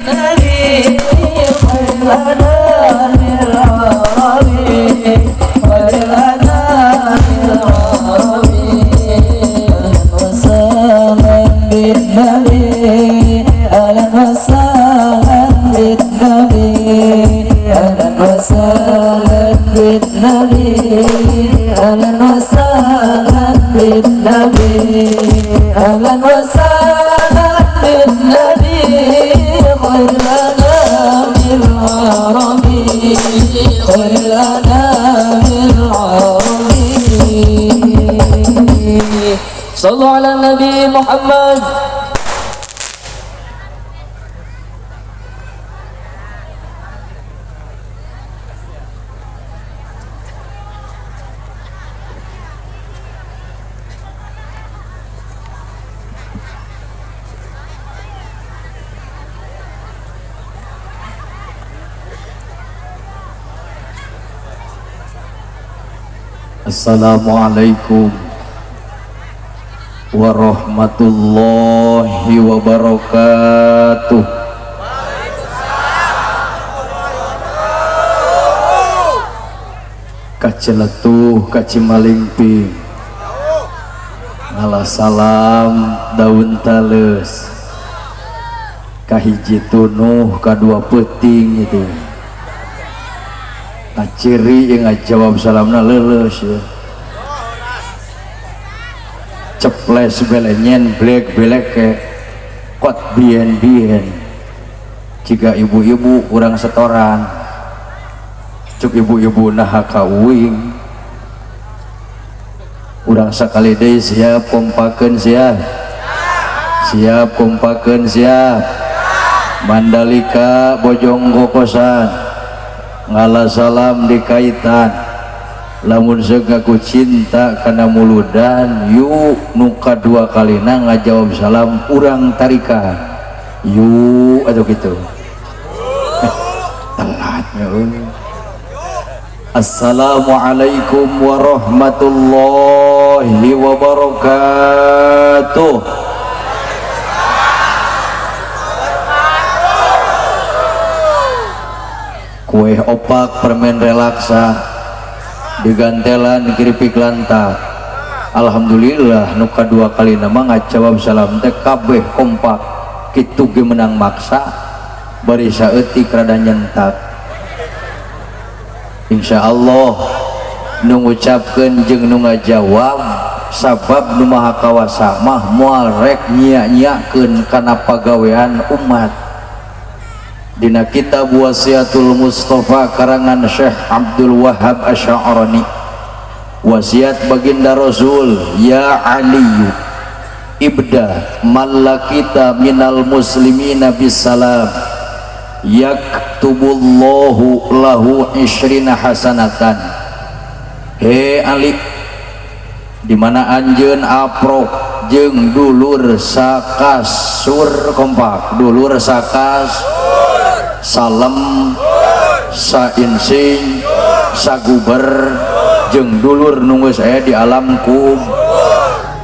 بالنبي خير الأنام العربي خير الأنام العربي أهلا وسهلا بالنبي أهلا وسهلا بالنبي أهلا وسهلا بالنبي أهلا وسهلا بالنبي أهلا وسهلا بالنبي خير الأنام العربي خير الأنام العربي. صلوا على النبي محمد. Assalamualaikum warahmatullahi wabarakatuh. Kaceletuh kacimalingping ngalah salam daun tales kahiji tunuh kadua peuting itu. Nah, ciri yang ngajawab salamna leuleus ya. Ceples belenyen blek belek ke kot bien bien. Jika ibu-ibu urang setoran, cuk ibu-ibu nah ka uing. Urang sakali deui siap kompakeun siap. Siap kompakeun siap. Mandalika Bojong Kokosan. Ngalah salam dikaitan lamun segaku cinta kana muludan yuk nuka dua kalina ngajawab salam urang tarikan yuk atau gitu. Telatnya. Assalamualaikum warahmatullahi wabarakatuh. Kue opak permen relaksa digantelan keripik lantak. Alhamdulillah nuka dua kali nama ngajawab salam teh kabeh kompak kitu ge menang maksa bari saeutik rada nyentak. Insyaallah nu ngucapkeun jeung nu ngajawab sabab nu maha kawasa mah moal rek nyia-nyiakeun kana pagawean umat. Dina kitab Wasiatul Mustafa karangan Syekh Abdul Wahab Asy'arani, wasiat baginda Rasul, ya Aliyu ibda malakita minal muslimina bisalam yaktubullahu lahu ishrina hasanatan. He Ali, dimana anjeun aprok jeung dulur sakasur kompak, dulur sakas salem sainsing saguber jeung dulur nu geus aya di alam kubur,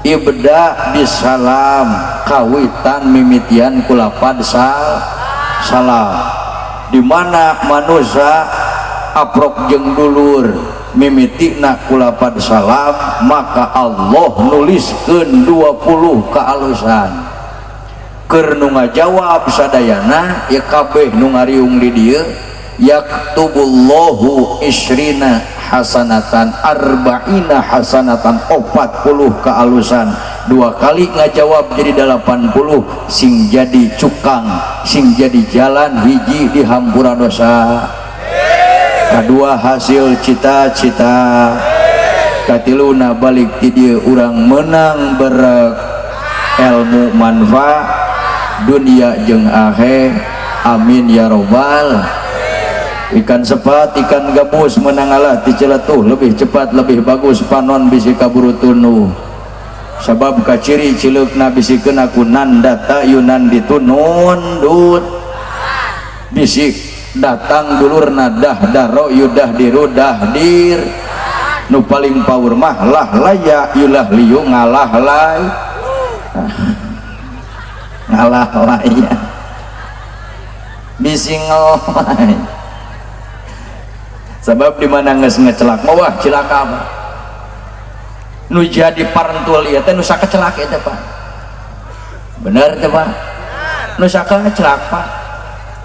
ibda bisalam kawitan mimitian kulapad salam. Di mana manusia aprok jeung dulur mimitina kulapad salam, maka Allah nuliskeun 20 kealusan. Keur nu ngajawab sadayana ya kabeh nu ngariung di dieu yaktubullahu isrina hasanatan arba'ina hasanatan, 40 kealusan. Dua kali ngajawab jadi 80, sing jadi cukang, sing jadi jalan hiji di hampura dosa, kadua hasil cita-cita, katiluna balik ti dieu urang menang berek ilmu manfaat dunia jeung akhir. Amin ya robbal. Ikan sepat ikan gabus menang alah diceletuh lebih cepat lebih bagus panon bisi kaburu tunu, sabab kaciri cileukna bisi kena ku nandata yunan ditunun dut bisi datang dulurna dah daro yudah dirudah dir nu paling power mah lah laya yulah liu ngalah lay ngalah laya. Bisi ngelai. Sebab di mana geus ngecelak mah wah cilaka Pak. Nu jadi parentul ieu teh nu sakecelak ieu teh Pak. Bener teh Pak? Nu sakecelak Pak.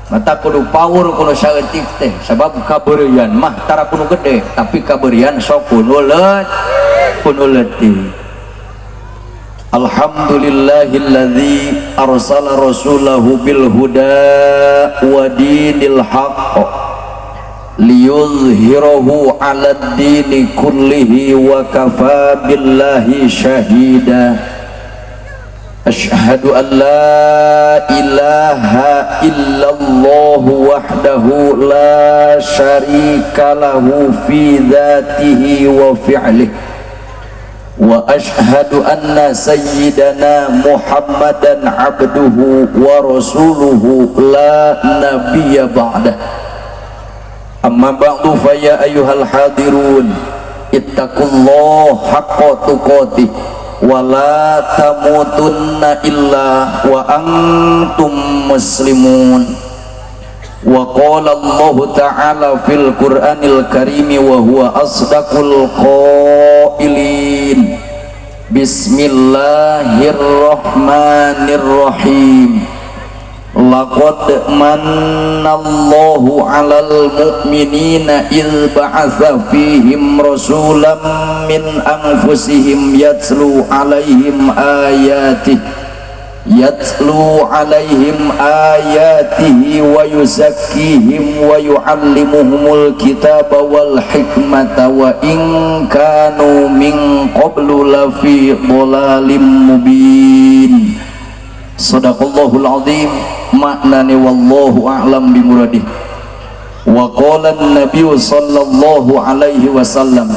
Mata kudu power kudu saeutik teh sebab kabeureuyan mah tara kudu gede tapi kabeureuyan sok kudu leutik. Alhamdulillahilladzi arsala rasulahu bil huda wa dinil haqq liyuzhirahu 'alad dini kullihi wa kafa billahi syahida. Asyhadu an la ilaha illallah wahdahu la syarika lahu fi dzatihi wa fi'lihi wa asyhadu anna sayyidana Muhammadan abduhu wa rasuluhu la nabiyya ba'dah. Amma ba'du fa ya ayyuhal hadirun ittaqullaha haqqa tuqatih wa la tamutunna illa wa antum muslimun. Wa qala Allah ta'ala fil Qur'anil karimi wa huwa asdaqul qailin. Bismillahirrahmanirrahim. Laqad mannallahu 'alal mu'minina idz ba'atsa fihim rasulan min anfusihim yatlu 'alaihim ayatihi wa yuzakkihim wa yu'allimuhumul kitaba wal hikmata wa in kanu min qablu lafi dhalalim mubin. Sadaqallahul azim. Maknane wallahu a'lam bimuradih. Wa qala an-nabiy sallallahu alaihi wasallam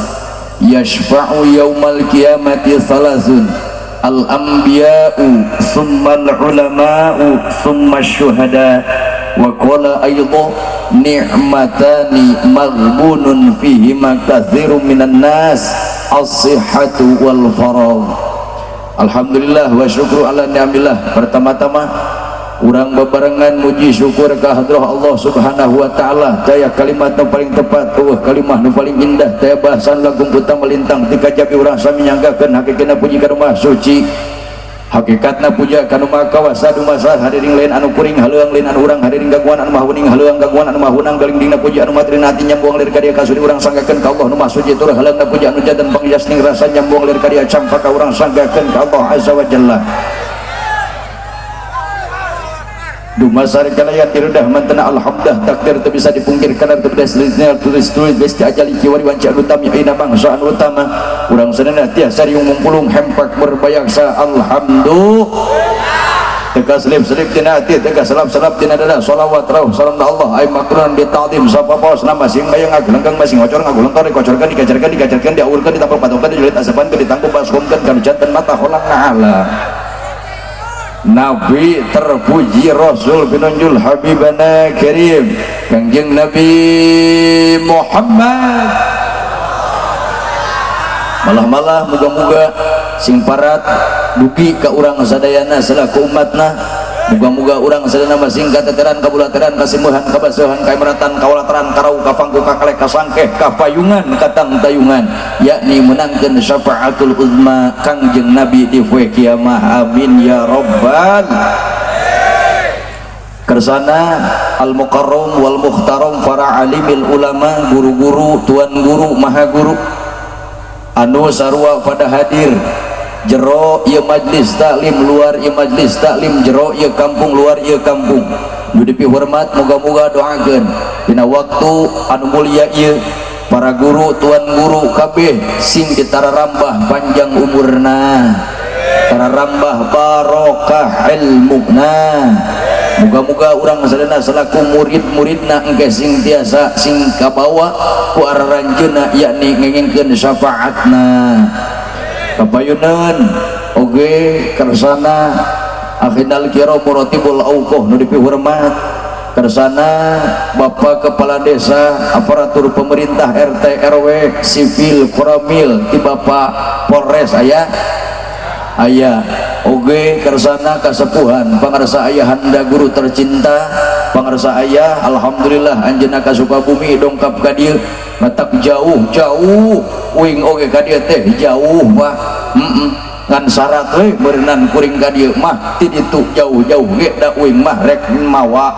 yashfa'u yaumal qiyamati thalathun al-anbiya'u thumma al-ulama'u thumma asy-syuhada. Wa qala aidha ni'matani maghbunun fihima katsirun minan nas as-sihhatu wal faragh. Alhamdulillah wa syukru ala ni'amillah. Pertama-tama urang bebarengan muji syukur ka hadrah Allah Subhanahu wa taala. Daya kalimat nu paling tepat, eueuh kalimah nu paling indah, daya bahasan lagu utama lintang ti kajabi urang sami nyanggakeun hakikatna puji ka nu Maha Suci. Hakikatna puja ka nu Maha Kawasa dumasar hadirin lain anu kuring haleuang lain anu urang hadirin gangguan anu Maha Wening haleuang gangguan anu Maha Hunang galingdingna puja anu matrina hati nyambuang lir ka dieu kasuri urang sanggakeun ka Allah nu Maha Suci tur haleuangna puja anu janten pangjas ning rasa nyambuang lir ka dieu campaka urang sanggakeun ka Allah Azza wa Jalla. Dumasar kalayan diredah mantena alhamdulillah takdir teu bisa dipungkir kana teu bisa tulis-tulis besti ajali kiwari wanci anu utami ayeuna bangsa anu utama urang sadaya tiasa riung mumpulung hempak berbayaksa alhamdulillah. Teka selip-selip dina hati, teka selap-selap dina dada, sholawat rauh salam Allah ay makrunan di ta'zim sapa paos nama sing bayang ngagelengkang masing ngocor ngagulengtor dikocorkan dikajarkan dikajarkan diawurkan ditampal patokan dijulit asapan ditangkup baskomkan kana jantan mata holang ngala. Nabi terpuji Rasul pinunjul Habibana Karim Kangjeng Nabi Muhammad. Malah-malah muga-muga sing parat dugi ka urang sadayana selaku umatna. Muga-muga urang sadayana masing kateteran kabulateran kasimuhan kabasuhan kaimratan kawalataran karau kafangku kakalek kasangkeh kapayungan katang tayungan yakni menangkeun syafaatul uzma Kangjeng Nabi di poe kiamah. Amin ya rabbal. Kersana al mukarram wal mukhtaram para alimil ulama, guru-guru, tuan guru, maha guru anu sarua pada hadir jero ieu majlis taklim luar ieu majlis taklim jero ieu kampung luar ieu kampung nu dipihormat moga-moga doakeun dina waktu anu mulia ieu para guru tuan guru kabeh sing ditararambah panjang umurna, tararambah barokah ilmuna. Moga-moga urang sadayana selaku murid-muridna engke sing tiasa sing kabawa ku araranjeunna yakni ngengengkeun syafaatna. Kapayunan oge kersana akhidal kira muratibul auqoh nu dipihormat kersana Bapak Kepala Desa, aparatur pemerintah RT RW, sipil koramil ti Bapak Polres aya aya oge kersana kasepuhan pangarsa ayahanda guru tercinta Pangarsa ayah alhamdulillah anjeunna ka Sukabumi dongkap ka dieu matak jauh-jauh uing oge ka dieu teh jauh Pak. Ngan syarat we beureunan kuring ka dieu mah ti ditu jauh-jauh ge da uing mah rek mawa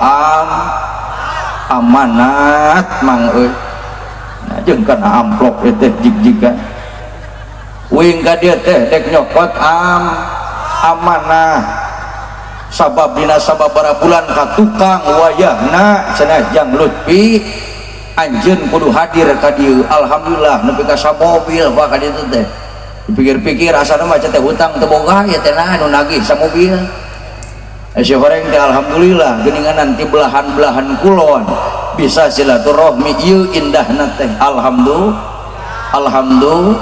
amanat mang euy. Nah jeung kana amplop teh jig-jigan uing ka dieu teh dek nyokot amanah sabab dina sababaraha bulan ka tukang wayahna cenah Jang Lutfi anjeun kudu hadir ka dieu. Alhamdulillah nepi ka samobil Pak ka dieu teh. Dipikir-pikir asana mah teh hutang teu boga ya teh nah nu nagih samobil. Si horeng teh alhamdulillah geuninganan ti belahan-belahan kulon bisa silaturahmi ieu indahna teh. Alhamdulillah, alhamdulillah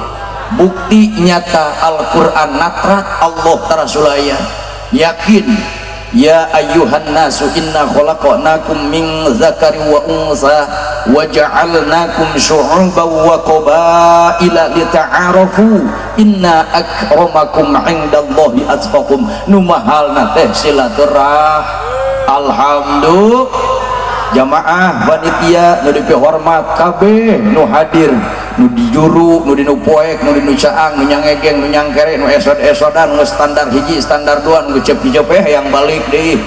bukti nyata Al-Qur'an natrat Allah tarasulaya yakin ya ayyuhan nasu inna khalaqnakum min dzakari wa unsa wa ja'alnakum syu'uban wa qabaila lita'arafu inna akramakum 'indallahi atqakum. Nu mahalna teh silaturahmi. Alhamdulillah jamaah panitia nu dipihormat kabeh nu hadir nu dijuru nu dinu poek nu dinu caang nu nyangegeng nu nyangkere nu esod-esodan nu standar hiji standar dua nu gecep-gecep yang balik deui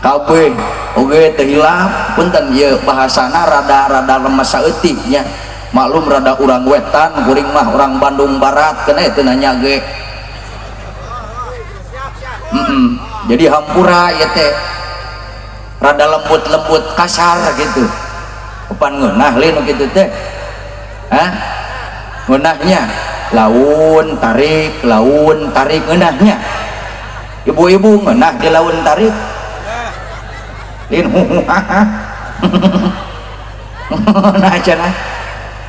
kabeh oge teu hilap punten ieu bahasana rada-rada lemes saeutik nya maklum rada urang wetan kuring mah urang Bandung Barat kena teu nanya ge. Jadi hampura ieu teh rada lembut-lembut kasar gitu kapan ngeunah lain gitu teh. Hah? Ngeunahnya laun tarik ngeunahnya ibu-ibu ngeunah di laun tarik lain nah cenah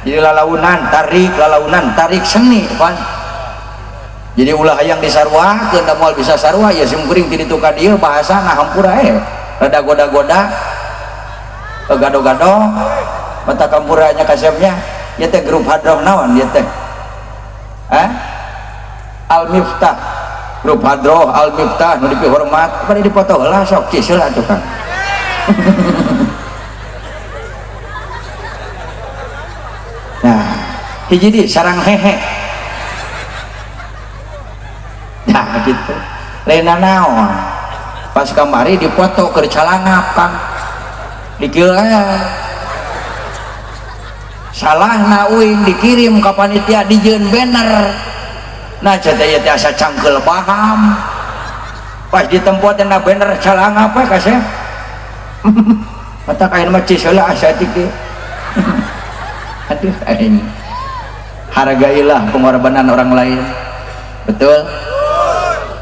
jadi lalaunan tarik seni pan. Jadi ulah hayang disarwakeun da moal bisa sarua ya sim kuring ti ditu ka dieu bahasana hampura rada goda-goda gado-gado mata kampuranya kasepnya ya teh grup hadroh naon ya teh Al Miftah grup hadroh Al Miftah nu dipihormat bade dipoto heula sok ciseul atuh Kang. Nah hiji di sarang hehe nah gitu lain naon pas kamari dipoto keur calangap Kang dikieu salahna uing dikirim ka panitia dijieun banner nah cenah teh asa cangkeul paham pas ditempo teh na banner calangap we kasep mata kain mah cis heula asa tik deui. Aduh aing hargailah pengorbanan orang lain betul.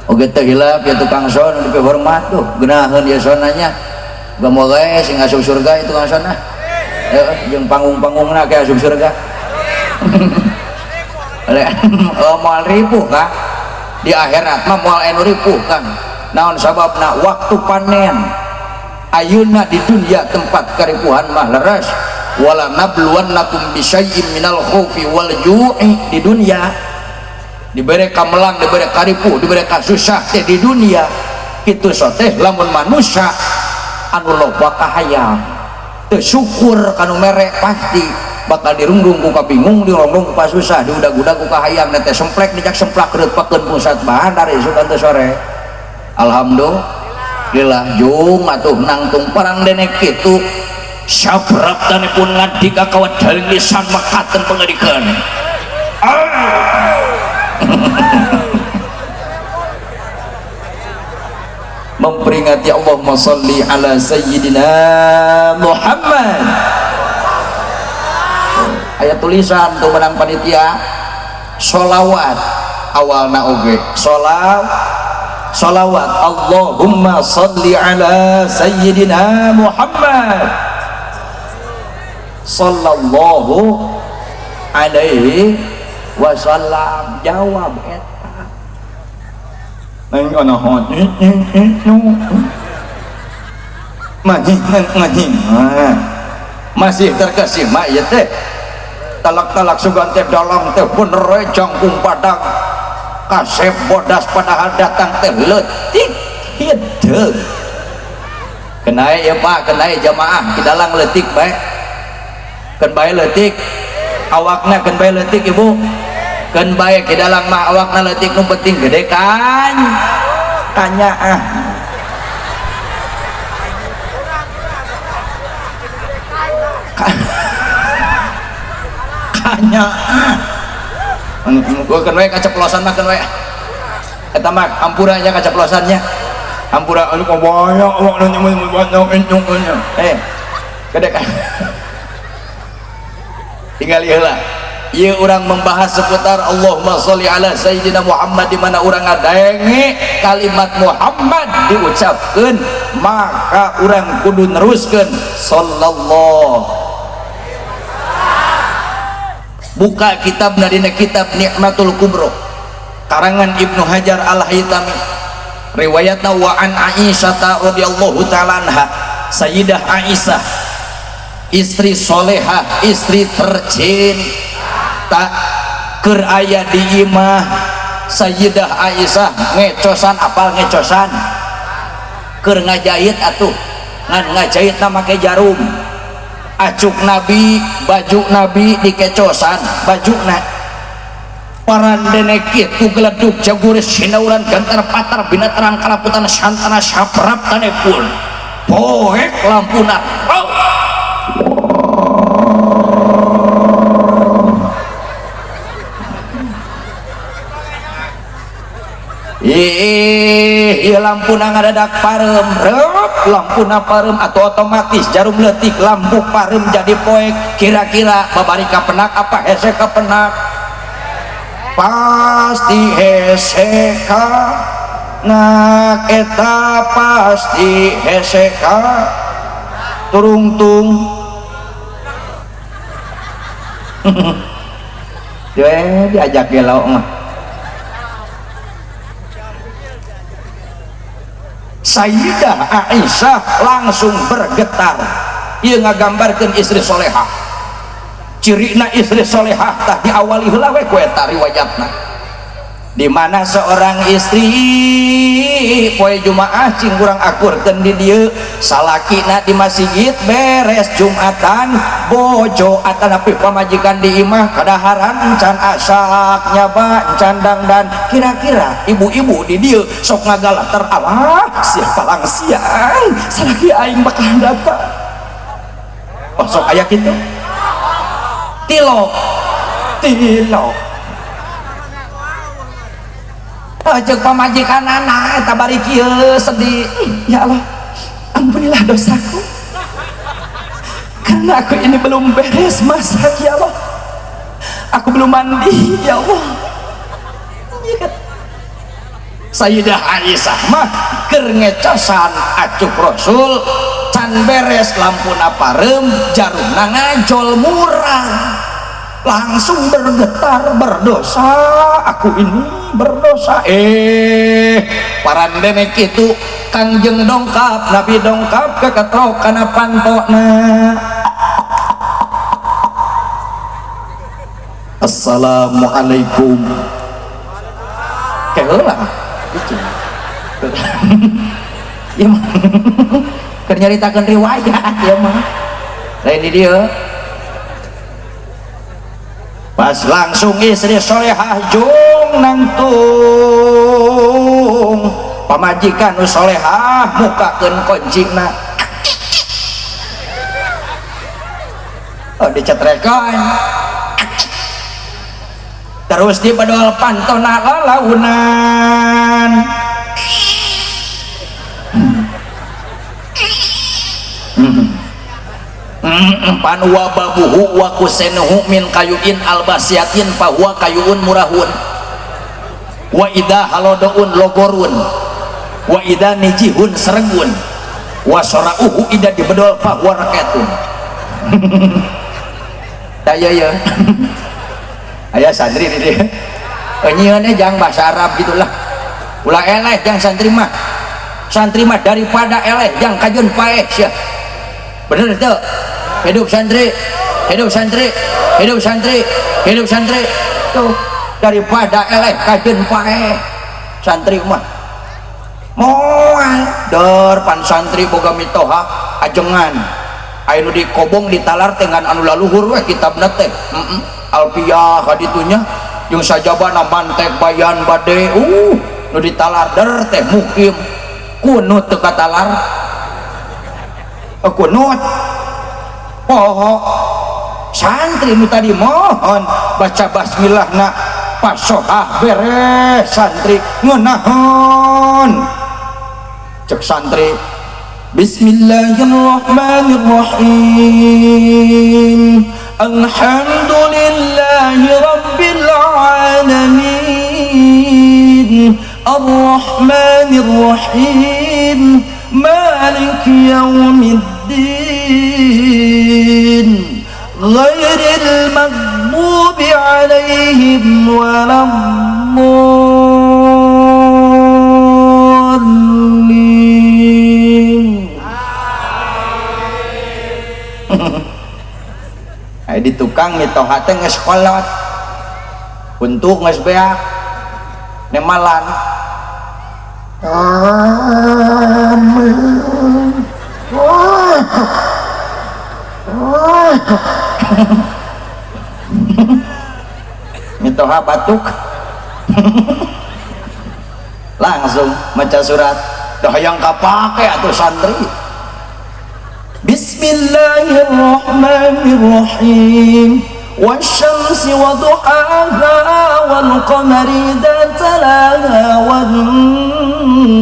Oge teu hilap ya tukang son dipihormat tuh geunaheun ieu sonanya moga ge sing asup surga itu tukang son ah jeung panggung-panggungna ke asup surga. Oh moal ripuh Kang di akhirat mah moal anu ripuh Kang naon sababna waktu panen ayeuna di dunia tempat karipuhan mah leres wala nabluwannakum bisyai'in minal khaufi wal ju'i di dunia dibere kamelang dibere karipuh dibere kasusah teh di dunia kitu soteh lamun manusia anu loba kahayang teu syukur kanu mere pasti bakal dirungdung ku kabingung dirongrong ku kasusah diudag-udag ku kahayang teh semplek dijak semplak reutpakeun pusat bahan dari isuk teh sore. Alhamdulillah jung atuh nangtung parang dene kitu sabraptanipun ngadika kawat daling lisan mekaten pangadikan. Memperingati Allahumma salli ala sayyidina Muhammad. Ayat tulisan tuh menang panitia sholawat awalna oge sholawat Allahumma salli ala sayyidina Muhammad sallallahu alaihi wasallam. Jawab eta masih terkesima ya teh talak-talak sugan teh dalang teh bener we jangkung padang kasep bodas padahal datang teh leutik hideung. Kenai ya Pak, kenai jamaah kidalang leutik bae. Keun bae leutik awakna, keun bae leutik ibu. Keun bae kidalang mah awakna leutik, nu penting gede kan. Tanya ah. Kanya ah. Gua keun wae kaceplosan mah keun wae. Eta mah hampuranya kaceplosannya. Hampura anu banyak awakna banyak. Gede kan. Tinggal ieu lah. Ieu urang membahas seputar Allahumma sholli ala Sayyidina Muhammad, di mana urang ngadenge kalimat Muhammad diucapkeun maka urang kudu neruskeun sallallahu. Buka kitab dina kitab Nikmatul Kubro karangan Ibnu Hajar Al-Haytami, riwayatna wa an Aisyah radhiyallahu ta'ala anha, Sayyidah Aisyah istri solehah, istri tercinta, keur aya di imah Sayyidah Aisyah ngecosan, apal ngecosan keur ngajahit atuh, ngan ngajahitna make jarum, acuk Nabi, baju Nabi dikecosan bajuna, parandene kitu geledug jaguris sinauran gantar patar binatarang kalaputan santana saprap tanepun poek lampuna. Ih, ieu lampuna ngadadak parem, reup lampuna parem atau otomatis jarum leutik lampu parem jadi poek. Kira-kira babari kapenak apa hese kapenak? Pasti hese kapenak, eta pasti hese ka turungtung. Diajak gelo mah. Sayyidah Aisyah langsung bergetar. Ieu ngagambarkeun istri solehah. Cirina istri solehah tah diawali heula we ku eta riwayatna. Di mana seorang istri poe Jumaah cing urang akurkeun di dieu, salakina di masjid beres Jumatan, bojo atanapi pamajikan di imah kadaharan can asak nyaba can dangdan. Kira-kira ibu-ibu di dieu sok ngagalater, alah siapa langsiang salaki aing bakal datang. Oh sok aya kitu. Tilok tilok ceuk pamajikan anak eta bari kieu sedih. Ya Allah, ampunilah dosaku karena aku ini belum beres masak ya Allah, aku belum mandi ya Allah. Sayyidah Aisyah mah keur ngecosan acuk Rasul can beres lampuna parem jarumna ngajol murah, langsung bergetar, berdosa aku ini, berdosa. Parandene kitu Kangjeng dongkap, Nabi dongkap keketrok kana pantona. Assalamualaikum. Keheula ieu mah keur nyaritakeun riwayat ieu mah. Lain di dieu. Pas langsung istri solehah jung nangtung pamajikan nu solehah mukakeun koncina. Oh dicetrekan terus dibedol pantona lalaunan. Panwa babuhu wa kusenuhu min kayuin albasiatin fahuwa kayuun murahun wa idha halodoun logorun wa idha nijihun seregun wa sorauhu ida dibedol fahuwa raketun. Taya ya aya santri di dia nyieunnya jangan bahasa Arab gitulah, ulah eleh jangan santri mah, santri mah daripada eleh jangan kajun paeh sia. Bener tuh. Hidup santri, hidup santri, hidup santri, hidup santri. Tuh daripada eleh kajun paeh santri mah. Moal Moal dor pan santri boga mitoha ajengan aya nu dikobong ditalar teh ngan anu laluhur we kitabna teh. Alpiyah kaditunya jeung sajabana mantek bayan bade nu ditalar der teh mukim kunut teu katalar kunut poho santri nu tadi mohon baca basmilahna pasohah beres santri ngeunaheun cek santri Bismillahirrahmanirrahim alhamdulillahi rabbil alamin arrahmanir rahim maliki yaumiddin ghairil maghdubi alaihim waladdallin. Ayo di tukang mitoha teh geus kolot untuk geus beak nemalan mitoha batuk langsung maca surat dah hayang kapake atuh santri. Bismillahirrahmanirrahim wasyamsi waduhaha wal qamari idza talaha wan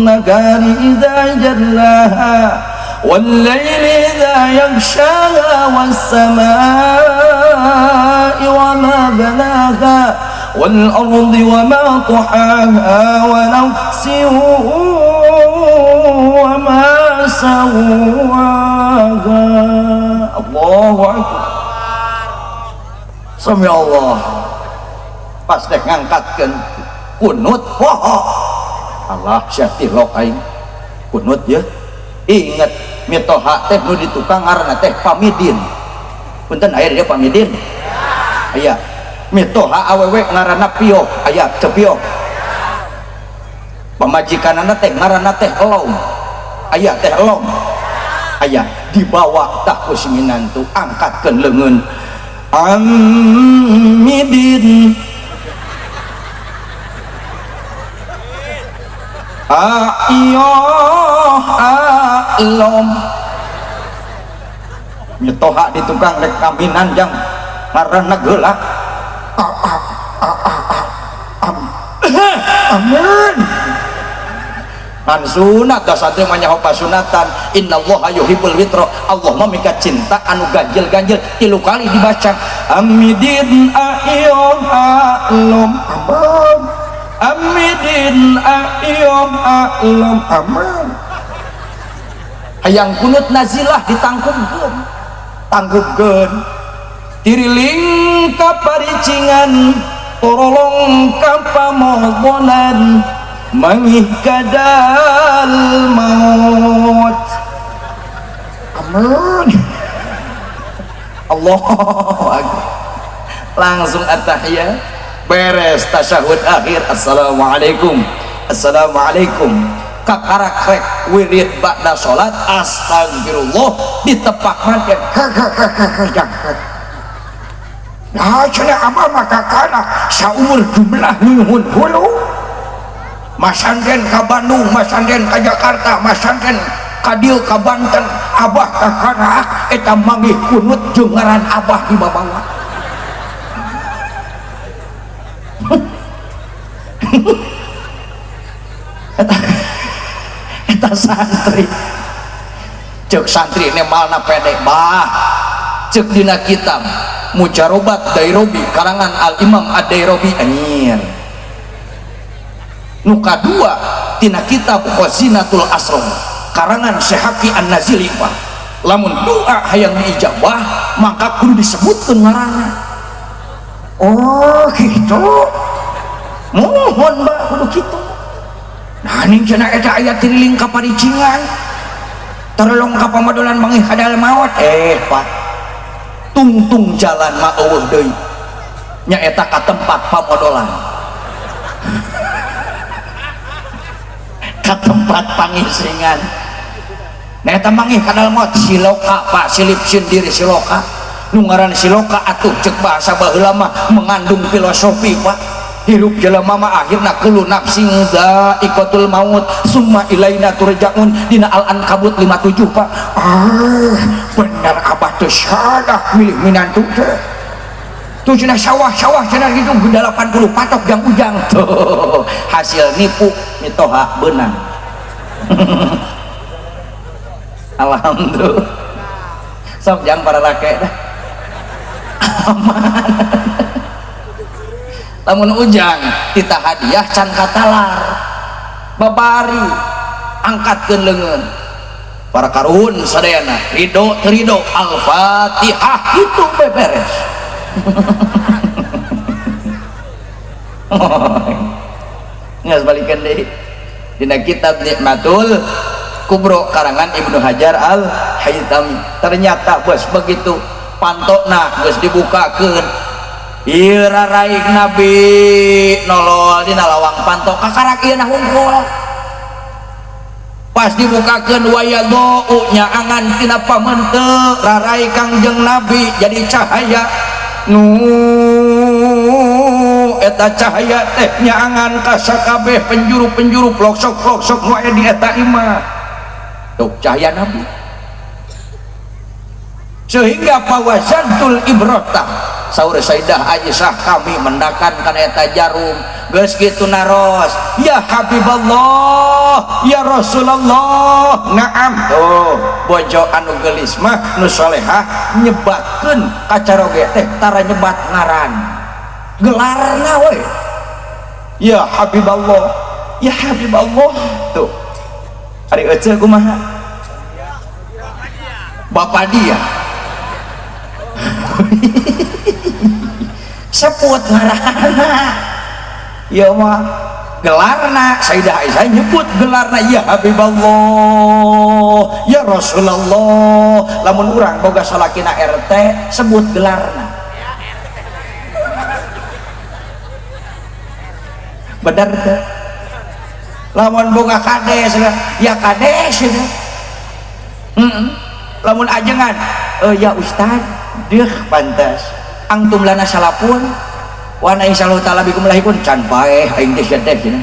nahari idza jallaha wal laili idza yaghshaha was samaa'i wa ma banaha wal ardi wa ma tahaha wa nafsin wa ma sawaha. Allahu akbar. Sami Allah. Pas dek ngangkatkeun kunut poho. Allah sia tilok aing. Kunut ya. Ingat mitoha teh nu di tukang ngaranna teh Pamidin. Punten aya di dieu Pamidin? Aya. Mitoha awewe ngaranna Piok, aya teu Piok. Pamajikanana teh ngaranna teh Elom. Aya teh Elom. Aya dibawa tah ku si minantu angkatkeun leungeun. Amidin ayoh alom mitoha di tukang rek kaminan jang ngaranna geulak amin kan sunat dah santri mah nyaho pasunatan innallaha yuhibbul witra Allah mah mika cinta anu ganjil-ganjil 3 kali dibaca amidin ayoh alom amin amidin ayoh alom amin hayang kunut nazilah ditangkupkeun tangkupkeun tiriling ka paricingan torolong ka pamohonan mangih kadal maut. Amin. Allahu akbar. Langsung at-tahiyat beres tasyahud akhir assalamualaikum assalamualaikum kakarak rek wirid ba'da salat astagfirullah ditepak manten nah cenah abah mah kakana saumur jumlah nyuhun hulu masantren ka Bandung, masantren ka Jakarta, masantren ka dieu ka Banten, abah kakana eta manggih kunut jeung ngaran abah dibabawa. Eta santri cek santri nemalna pede bah cek dina kitab Mujarobat Dairobi karangan Al Imam Ad-Dairobi anjir nu kadua tina kitab Khazinatul Asrar karangan Syekh An-Nazili pak lamun doa hayang diijabah maka kudu disebutkeun ngaranna. Oh gitu mohon mbak kudu kitu nah ning cenah eta aya tiriling ka paricingan terlong ka pamadolan mangih kadal maot pak tungtung jalan mah eueuh deui nyaeta ka tempat pamodolan ka tempat Tempat pangisingan. Nah eta mangih kadal maut siloka Pak, silip sindir siloka. Nu ngaran siloka atuh cek bahasa baheula mah mengandung filosofi Pak. Hirup jelema mah akhirna kullu nafsin dha'iqatul maut summa ilaina turja'un dina Al-Ankabut 57 Pak. Ah, bener abah teh salah milih minantu teh. Tuh cenah sawah-sawah cenah gitu 80 patok jang ujang. Tuh, hasil nipu mitoha beunang. Alhamdulillah. Sok jang para rake dah. Aman. Lamun ujang tita hadiah can katalar. Babari angkatkeun leungeun. Para karuhun sadayana ridho terido Al-Fatihah itu beberes. Nggak balikan deh. Dina kitab Nikmatul Kubro karangan Ibnu Hajar Al-Haytami. Ternyata bos begitu pantokna geus dibukakeun. Ieu raraik Nabi nolol dina lawang pantok kakarak ieu na hungkul. Pas dibukakeun wayadou nyaangan tina pamente rarai Kangjeng Nabi jadi cahaya. Nu eta cahaya teh nyaangan ka sakabeh penjuru-penjuru ploksok-ploksok nu aya di eta imah. Tuh cahaya Nabi. Sehingga pawasantul ibrata saur Sayyidah Aisyah kami mendakan kana eta jarum geus kitu naros ya Habiballah ya Rasulullah. Naam tuh bojo anu geulis mah nu solehah nyebatkeun kacaroge teh tara nyebat ngaran gelarna we ya Habiballah ya Habiballah. Tuh ari ece kumaha bapak dia sebut ngaranna ya mah gelarna. Sayyidah Aisyah nyebut gelarna ya Habiballah ya Rasulullah. Lamun urang boga salakina RT sebut gelarna bener teh. Lamun boga kades ya kades ya. Lamun ajengan ya ustad deuh pantas angtum lana salapun wa na insyaallah taala bikum lahikun can paeh aing teh sia teh cenah.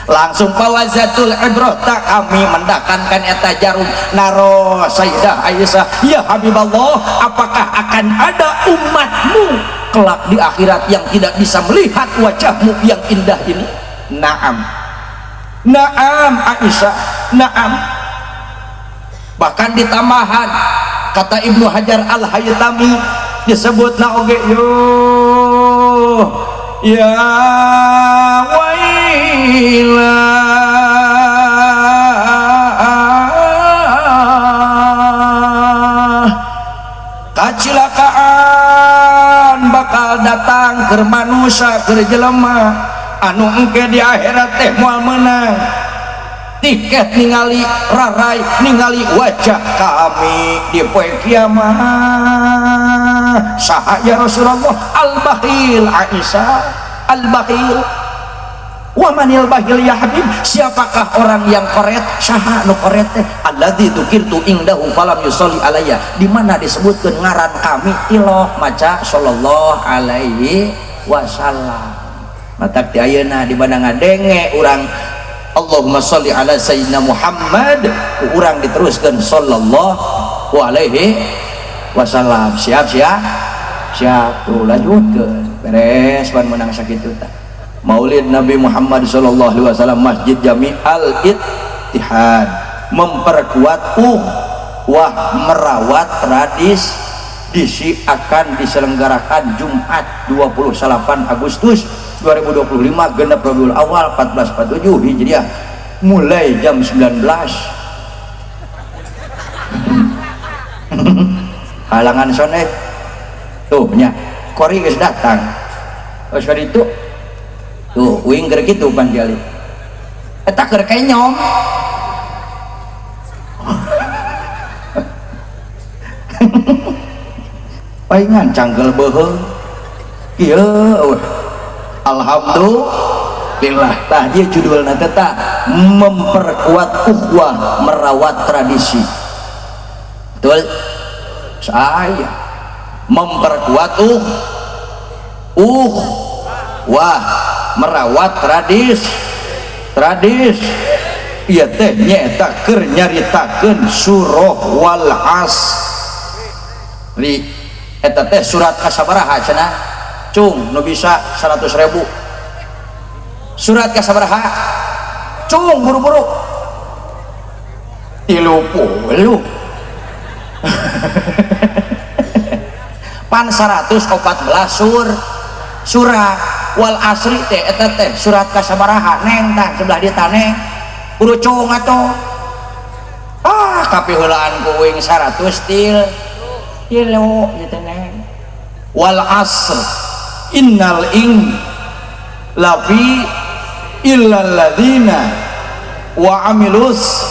Langsung pawazatul ibrah tak kami mendakankan eta jarum naro Sayyidah Aisyah ya Habiballah apakah akan ada umatmu kelak di akhirat yang tidak bisa melihat wajahmu yang indah ini? Naam naam Aisyah naam. Bahkan ditambahan kata Ibnu Hajar Al-Haytami disebut na oge yo ya wailah kacilakaan bakal datang keur manusia keur jelema anu engke di akhirat teh moal meunang tiket ningali rarai ningali wajah kami di poe kiamat. Saha ya Rasulullah? Al-bakhil Aisyah al-bakhil. Wa manil bakhil ya Habib? Siapakah orang yang koret? Saha nu koret teh? Alladzi dzukirtu indahu falam yusolli alayya. Di mana disebutkeun ngaran kami iloh maca sallallahu alaihi wasallam. Matak ti ayeuna di mana ngadenge urang Allahumma sholli ala sayyidina Muhammad, urang diteruskan sallallahu alaihi wasallam. Siap siap siap tuh lanjutkeun beres pan menang sakitu tah. Maulid Nabi Muhammad sallallahu alaihi wasallam Masjid Jami Al Ittihad memperkuat ukhuwah merawat tradisi akan diselenggarakan Jumat 28 Agustus 2025 genep Rabiul Awal 1447 Hijriah mulai jam 19. Halangan sonet tuh nya kori geus datang geus ka ditu tuh uing keur kitu pan jali eta keur kenyom. Paingan cangkel beuheung kieu. Alhamdulillah Lillah. Tah ieu judulna teh tah memperkuat ukhuwah, merawat tradisi. Betul? Saya memperkuat wah merawat tradis ieu teh nyaeta keur nyaritakeun surah Wal Asri. Eta teh surat kasabaraha cenah? Cung nu bisa 100.000. Surat kasabaraha? Cung buru-buru. 30. Pan 114 surat Wal Asri teh eta teh surat kasabaraha? Neng tah sebelah dieu tah neng. Buru cung atuh. Ah kapiheulaan ku uing 100 tilu gitu neng. Wal asr innal ing lafi illal ladzina wa amilus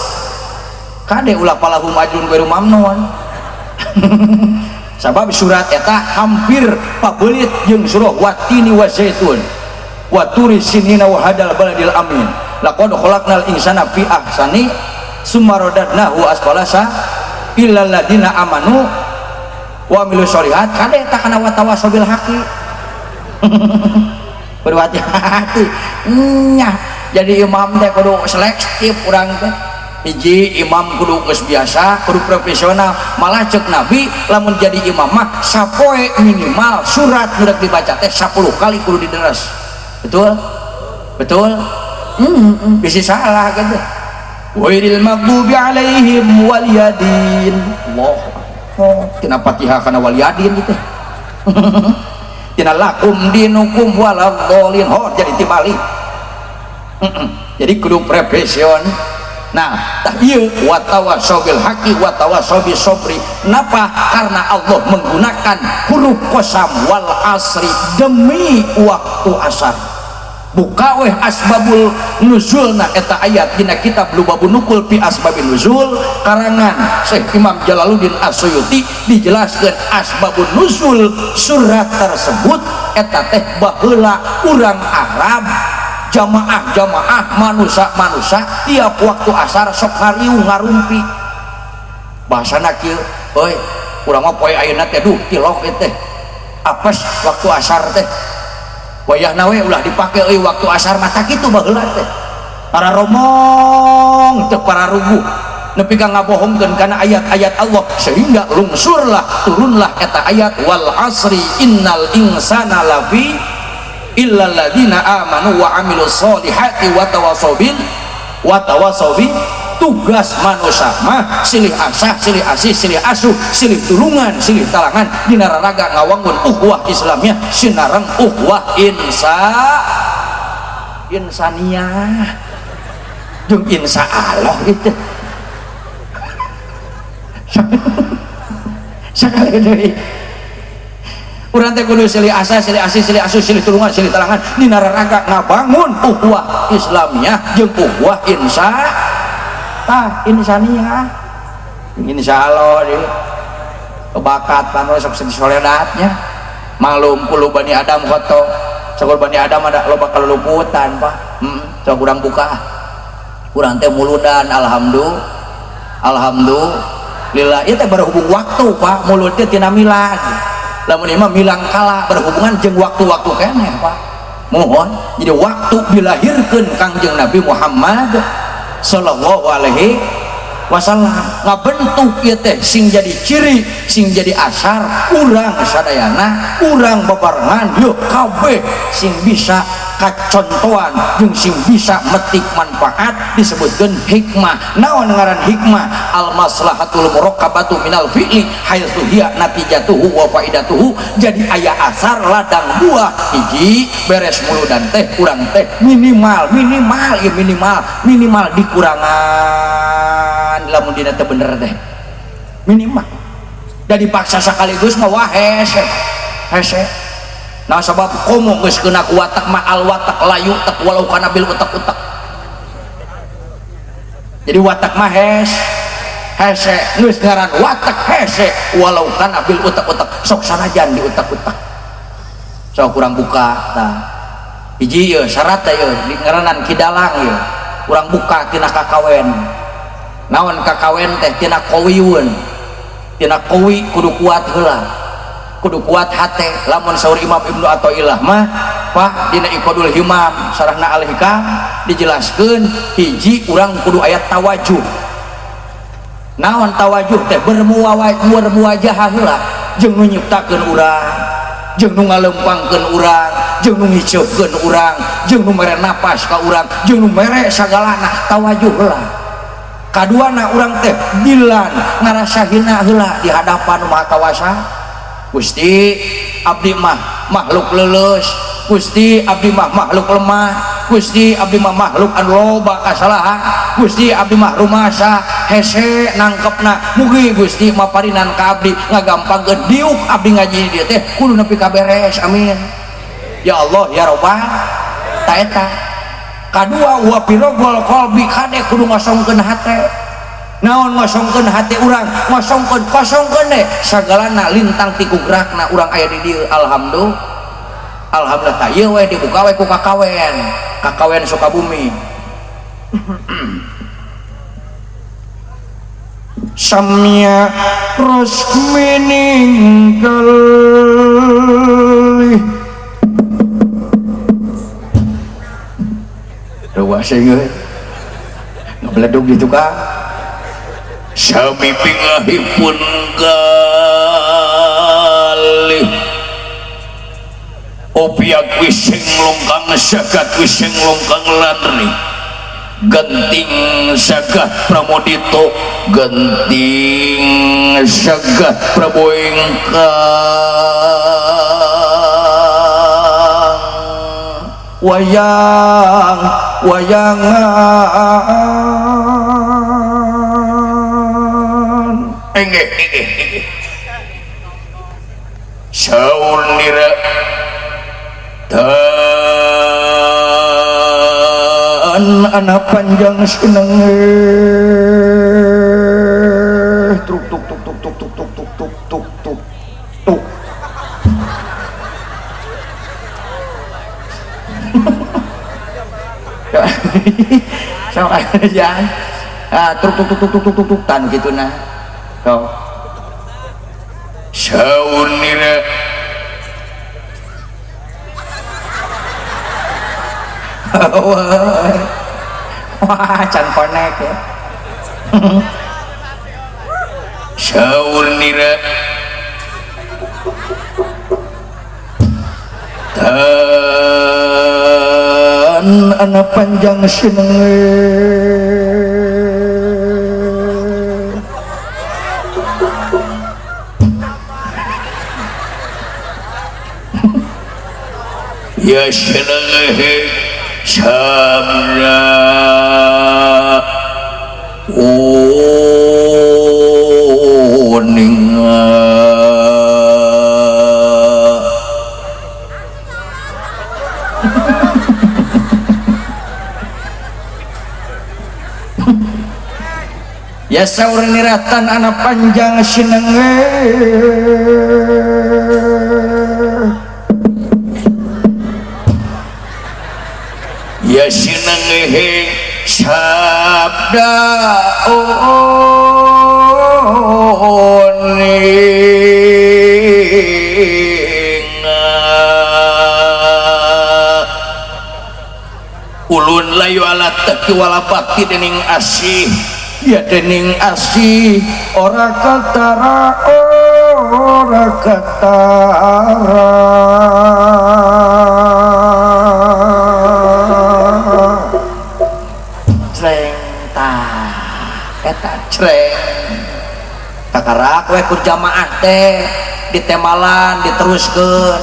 kade ulah palahum ajrun ghairu mamnun. Sabab surat eta hampir pabelit jeung surah Watini wa Zaitun wa turi sinina wa hadal baladil amin laqad khalaqnal insana fi ahsani summa radadnahu asfala sa illal ladzina amanu wa amilus sholihat kade eta kana watawasaw bil haqi. Kudu hati-hati nya jadi imam teh kudu selektif urang teh. Hiji imam kudu geus biasa, kudu profesional. Malah cek Nabi lamun jadi imam mah sapoe minimal surat nu rek dibaca teh 10 kali kudu dideres. Betul? Betul? Bisa salah gitu. Wairil maghdubi alaihim waliyadin. Allah. Oh, tina Fatihah kana waliyadin gitu. Tina lakum dinukum waladhdallin. Oh, jadi tibalik. Jadi kudu profesional. Nah, tah ieu watawasau bil haqqi watawasau bis sabri. Napa? Karena Allah menggunakan huruf qasam wal asri demi waktu asar. Buka weh asbabul nuzulna eta ayat dina kitab Lubabun Nukul fi Asbabin Nuzul karangan Syekh Imam Jalaluddin As-Suyuti dijelaskeun asbabun nuzul surat tersebut eta teh baheula urang Arab jamaah-jamaah manusia-manusia tiap waktu asar sok ngariung ngarumpi bahasana kieu euy urang mah poe ayeuna teh duh tilok ieu teh apes waktu asar teh wayahna we ulah dipake euy waktu asar mah tah kitu baheula teh para romong teu para ruguh nepi ka ngabohongkeun kana ayat-ayat Allah sehingga lungsurlah turunlah eta ayat wal asri innal insana lafi illal ladzina amanu wa amilus solihati wa tawassaw bil wa tawassaw bi. Tugas manusia mah silih asah, silih asih, silih asuh, silih tulungan, silih talangan dina raraga ngawangun ukhuwah Islamiyah sinareng ukhuwah insaniyah jeung insya Allah itu. Sakali deui urang teh kudu silih asah, silih asih, silih asuh, silih tulungan, silih talangan dina raraga ngabangun ukhuwah Islamiyah jeung ukhuwah insaniyah. Insya Allah di kebakat pan sok sedih soledatnya malum kulu bani Adam koto sok bani Adam ada loba kaluluputan pak. Sok kurang buka kurang teh muludan alhamdulillah ieu teh berhubung waktu pak mulut teh tina milad lamun ieu mah milang kala berhubungan jeung waktu-waktu keneh pak. Mohon jadi waktu dilahirkeun Kangjeng Nabi Muhammad sallallahu alaihi wasallam ngabentuk ieu teh sing jadi ciri sing jadi asar urang sadayana urang babarengan yeuh kabeh sing bisa kacontohan jeung sing bisa metik manfaat disebutkeun hikmah. Naon ngaran hikmah? Al maslahatul murakkabatu minal fi'li haitsu hiya natijatuhu wa faidatuhu. Jadi aya asar ladang buah hiji beres muludan teh urang teh minimal minimal ieu minimal minimal dikurangan lamun dina teu bener teh minimal da dipaksa sekaligus mah wah hese hese. Nah sebab komo geus kena ku watak mah al watak layu tak walau kana bil utak-utak. Jadi watak mah hese geus ngaran watak hese walau kana bil utak-utak sok sanajan di utak-utak. Sok kurang buka tah. Hiji ieu syarat teh ieu di ngaranan Ki Dalang ieu. Urang buka tina kakawen. Naon kakawen teh tina kowiun. Tina kowi kudu kuat heula. Kudu kuat hate. Lamun saur Imam Ibnu Athaillah mah Pak dina Iqadul Himam sarahna Al-Hikam dijelaskeun hiji urang kudu aya tawajuh. Naon tawajuh teh bermuwajahah heula jeung nu nyiptakeun urang, jeung nu ngalempangkeun urang, jeung nu ngiceupkeun urang, jeung nu mere napas ka urang, jeung nu mere sagalana tawajuh heula. Kaduana urang teh bilan ngarasa hina heula di hadapan Maha Kawasa. Gusti abdi mah makhluk leuleus, Gusti abdi mah makhluk lemah, Gusti abdi mah makhluk anu loba kasalahan, Gusti abdi mah rumasa hese nangkepna, mugi Gusti maparinan ka abdi ngagampangkeun diuk abdi ngaji dieu teh kudu nepi ka beres, amin. Ya Allah ya Robbal ta eta. Kadua wa pirogol qalbi kade kudu ngosongkeun hate. Naon ngosongkeun hate urang, ngosongkeun kosongkeun deh sagalana lintang ti kugerakna urang aya di dieu. Alhamdulillah. Alhamdulillah ta ieu we dibuka we ku kakawen. Kakawen Sukabumi. Samya resmi ninggal. Ruas euy. Ngebeledug di tukang. Sami pingahipun galih. Opiak wising longkang sagat wising longkang lanri. Genting sagat Pramodito, genting sagat Prabu ingkang wayang wayangan. Enggih enggih enggih. Saur nira tan anak panjang senenge truk tuk tuk tuk tuk tuk tuk tuk tuk tuk tuk tuk. Sok aja truk tuk tuk tuk tuk tuk tuk tan gitu nah. Sok saur nira wah can konek ya. Saur nira tan anak panjang senenge ya senenge sabra uning. Ya saur niratan anak panjang sinenge ya sinenge sabda uning. Ulun layu alat teki wala bakti dening asih ya dening asih ora ketara ora ketara. Creng tah eta creng kakarak we ku jamaah teh ditemalan diteruskeun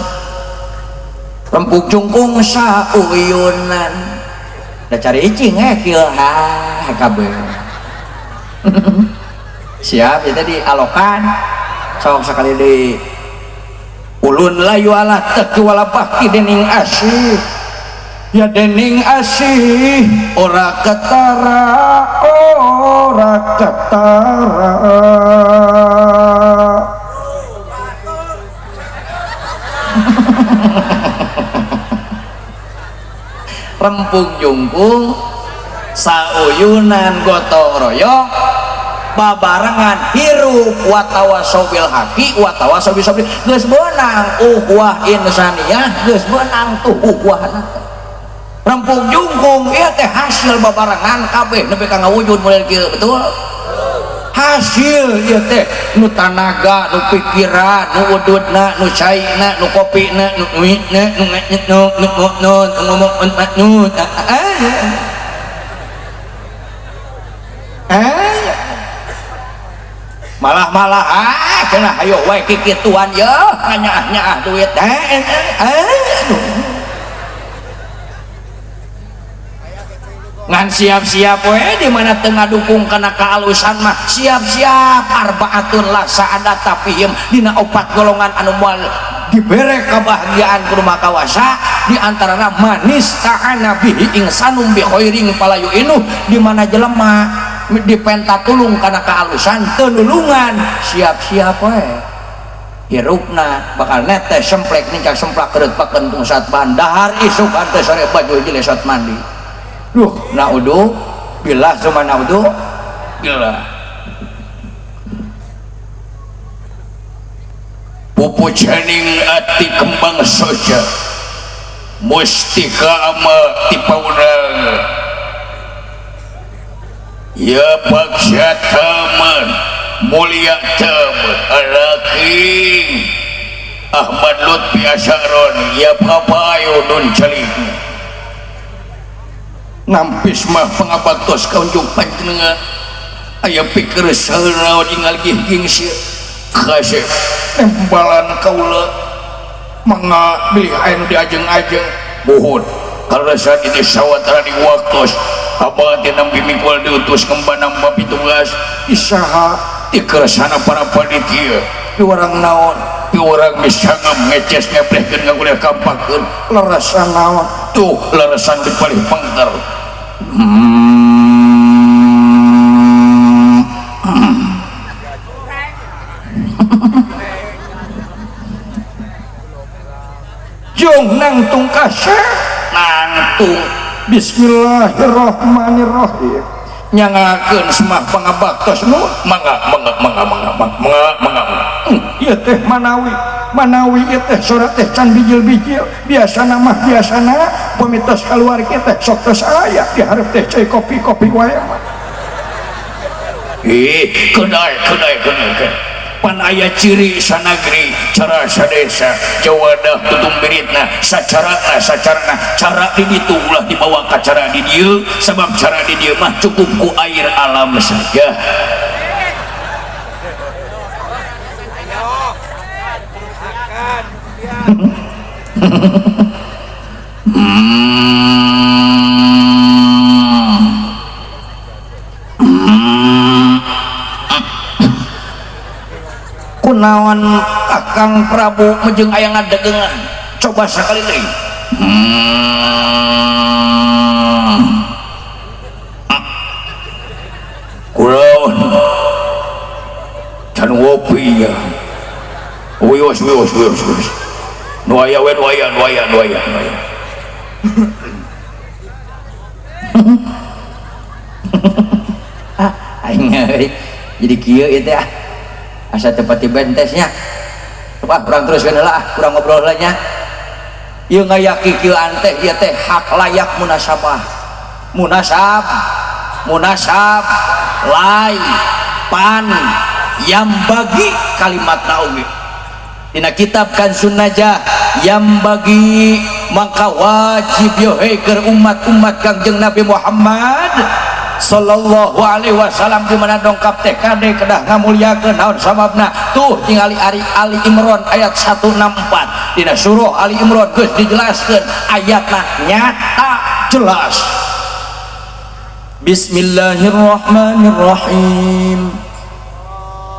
rempuk jungkung sauyunan da cari icing kieu ha kabeh. Siap ya tadi alokan sok sekali di ulun layu ala teki wala bakti dening asih ya dening asih ora ketara ora ketara. Rempug jungkung sauyunan gotong royong babarengan hirup watawasaw bil haqi watawasaw bis sabri geus beunang ukhuwah insaniyah geus beunang tuh ukhuwahna rempug jungkung ieu teh hasil babarengan kabeh nepi ka ngawujud model kieu betul hasil ieu teh nu tanaga nu pikiran nu ududna nu caina nu kopina nu uina nu nu nu nu ngomong nu malah-malah ah cenah hayo wae kikituan ye nyaah-nyaah duit ngan siap-siap we di mana teu ngadukung kana kaalusan mah siap-siap arbaatun la sa'adata fihim dina opat golongan anu moal dibere kebahagiaan ku rumah kawasa di antarana manis ta'ana bihi insanum bi khairin fala yu'inu di mana jelema dipenta tulung kana kaalusan teu nulungan siap-siap we hirupna bakal netes semplek nincak semplak kereut pakeun pungsat bahan dahar isuk teh sore baju jelesot mandi duh naudu billah cuma naudu billah pupujaning ati kembang soja mustika ama tipaunang ya bagja taman mulia taman alaki Ahmad Lutfi Asyaron ya papayo nun celing nampis mah pangabaktos kaunjung panjenengan aya pikir saeuna tinggal gih sia kasih nembalan kaula mangga bilih aya nu diajeng-ajeng muhun karena saat ini sawatara di waktos abah teh nampi mikul diutus ngemban nambah pitugas isaha dikersana para panitia piwarang naon piwarang misangam ngeces ngeplehkeun ngaguleh kampakeun lerasan naon tuh leresan di palih pangkar jung nangtung kasih nangtung bismillahirrahmanirrahim nyangakeun semah pangabaktos nu mangga mangga mangga mangga mangga mangga ieu teh manawi manawi ieu teh sora teh can bijil-bijil biasana mah biasana pamitos kaluar kieu teh sok tos aya dihareup teh cai kopi-kopi wae mah ih kedai kedai kedai pan aya ciri sanagri cara sadesa jawadah tutung biritna sacarana sacarana cara di ditu ulah dibawa ka cara di dieu sebab cara di dieu mah cukup ku air alam saja. Kunaon Kakang Prabu mejeng aya ngadegengan coba sakali deui kulaon can ngopi ya wios wios wios wios nu aya we nu aya nu aya nu aya nu aya ah aing jadi kieu ieu teh ah asa tepati bentesnya wah kurang teruskeun heula ah kurang ngobrol heula nya ieu ngayaki kieu teh ieu teh hak layak munasabah munasab munasab lai pan yang bagi kalimatna oge dina kitab kan sunnajah yang bagi maka wajib yohe keur umat-umat Kangjeng Nabi Muhammad sallallahu alaihi wasallam di mana dongkap teh kade kedah ngamuliakeun naon sababna tuh tingali ari Ali Imran ayat 164 dina surah Ali Imran geus dijelaskeun ayatna nyata jelas. Bismillahirrahmanirrahim.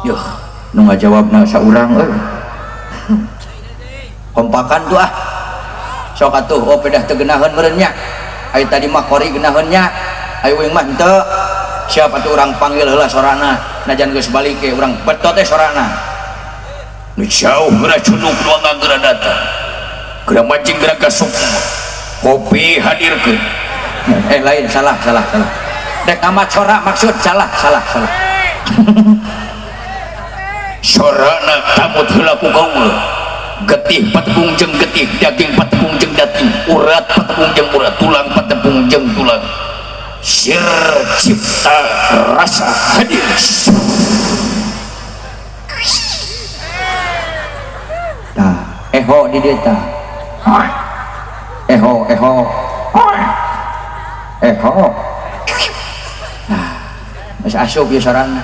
Yuh nu ngajawabna saurang euy kompakan tuh ah sok atuh oh pedah teu geunaheun meureun nya aya tadi mah qori geunaheun nya ayo wing mah henteu siapa tuh urang panggil heula sorana najan geus balik ke urang betot teh sorana nu jauh geura cunduk nu anggeura datang geura mancing geura ka sukma Kopi hadirkeun. Lain salah salah salah. Dek amat sora maksud salah salah salah. Sorana tamut heula ku kaula. Getih patepung jeung getih, daging patepung jeung daging, urat patepung jeung urat, tulang patepung jeung tulang. Sir cipta rasa hadir. Tah, eho di dieu tah. Eho eho. Eho. Nah, geus asup ieu sorana.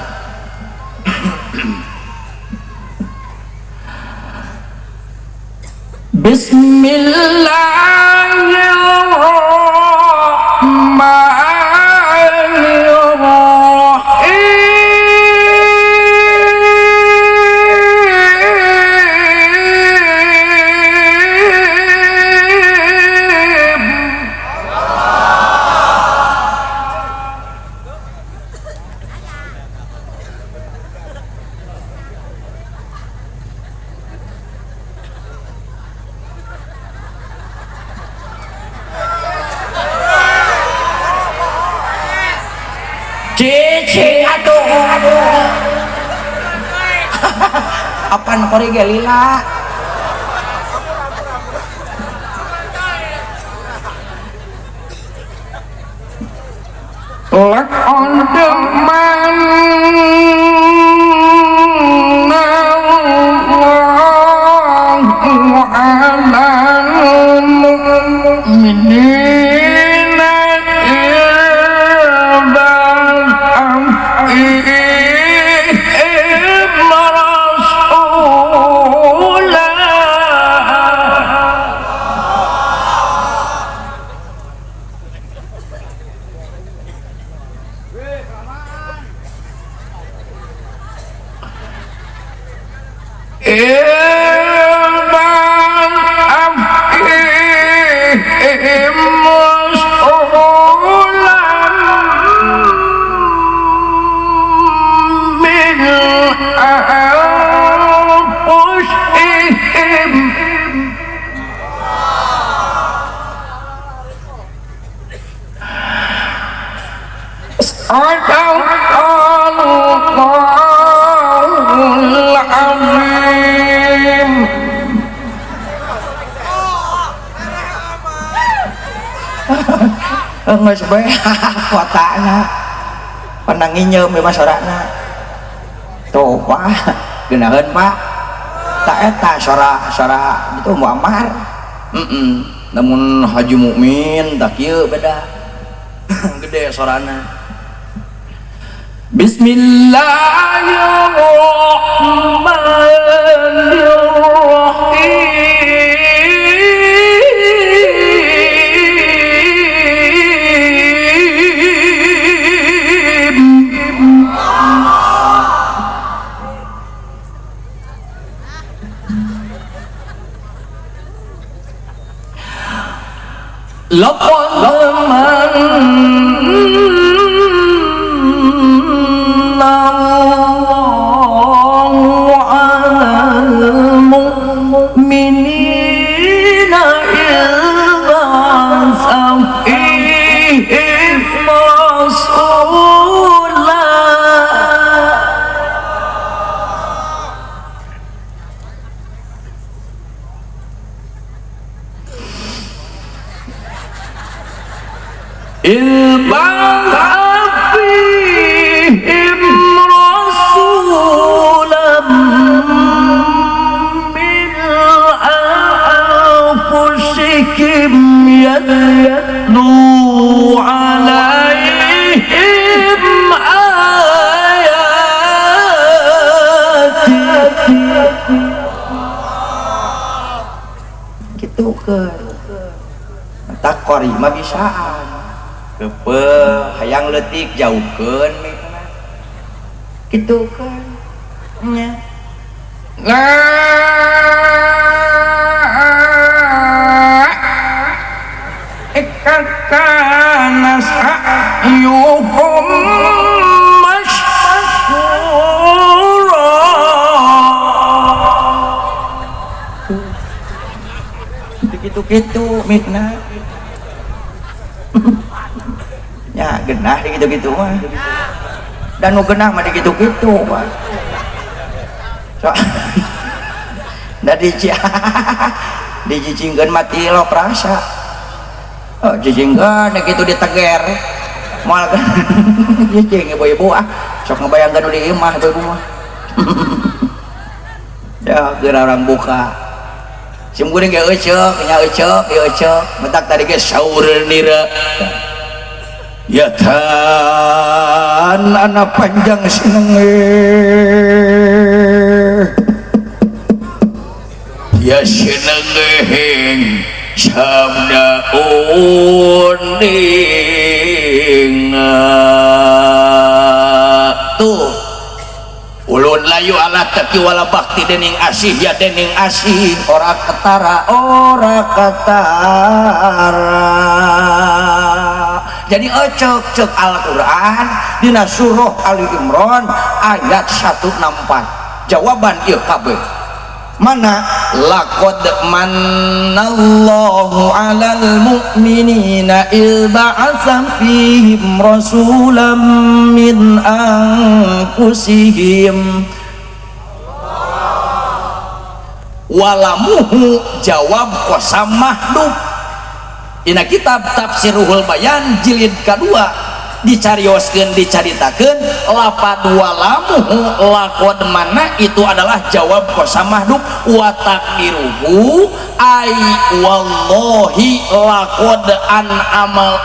Bismillahirrahmanirrahim. Cicing atuh. Apan kori ge lila. Laqad manna Allahu 'alal mu'minina Geus bae kotana panang nginyeum we mah sorana tuh wah geunaheun Pak tak eta sora-sora itu Muammar. Namun Haji Mukmin tak kieu beda gede sorana. Bismillahirrahmanirrahim. Laqad manna Allahu 'alal mu'minina idh ba'atsa fihim rasulan. إذ بعث فيهم رسولا من أنفسهم يتلو عليهم آياته. Gitu ke tak kori mah bisaan kepe hayang leutik jauhkeun mikna kitu kan nya la ikatana sa'yuhum mashkura. Kitu-kitu mikna. Ya genah di gitu-gitu mah. Dan nu genah mah di gitu-gitu mah. So, da dicicingkeun mati lo perasa. Oh, cicingkeun gitu diteger. Moal cicing ibu-ibu ah, sok ngebayangkeun nu di imah ibu-ibu mah. Ya geura orang buka. Sim kuring ge euceuk, nya euceuk, ieu euceuk. Mentak tadi ge saur nira. Ya tan anak panjang sinenge. Ya sinenge sabda uninga. Tuh ulun layu ala teki wala bakti dening asih ya dening asih ora ketara ora ketara. Jadi ecek cek Al-Qur'an dina surah Ali Imran ayat 164 jawaban ieu kabeh mana laqad mannallahu 'alal mu'minina iz ba'atsa fihim rasulan min anfusihim walamuhu jawab qasam mahdub. Dina kitab Tafsir Ruhul Bayan jilid kedua dicarioskeun dicaritakeun lapad walamuhu laqad mana itu adalah jawab qasam mahdub wa taqdiruhu ai wallahi laqad an'amal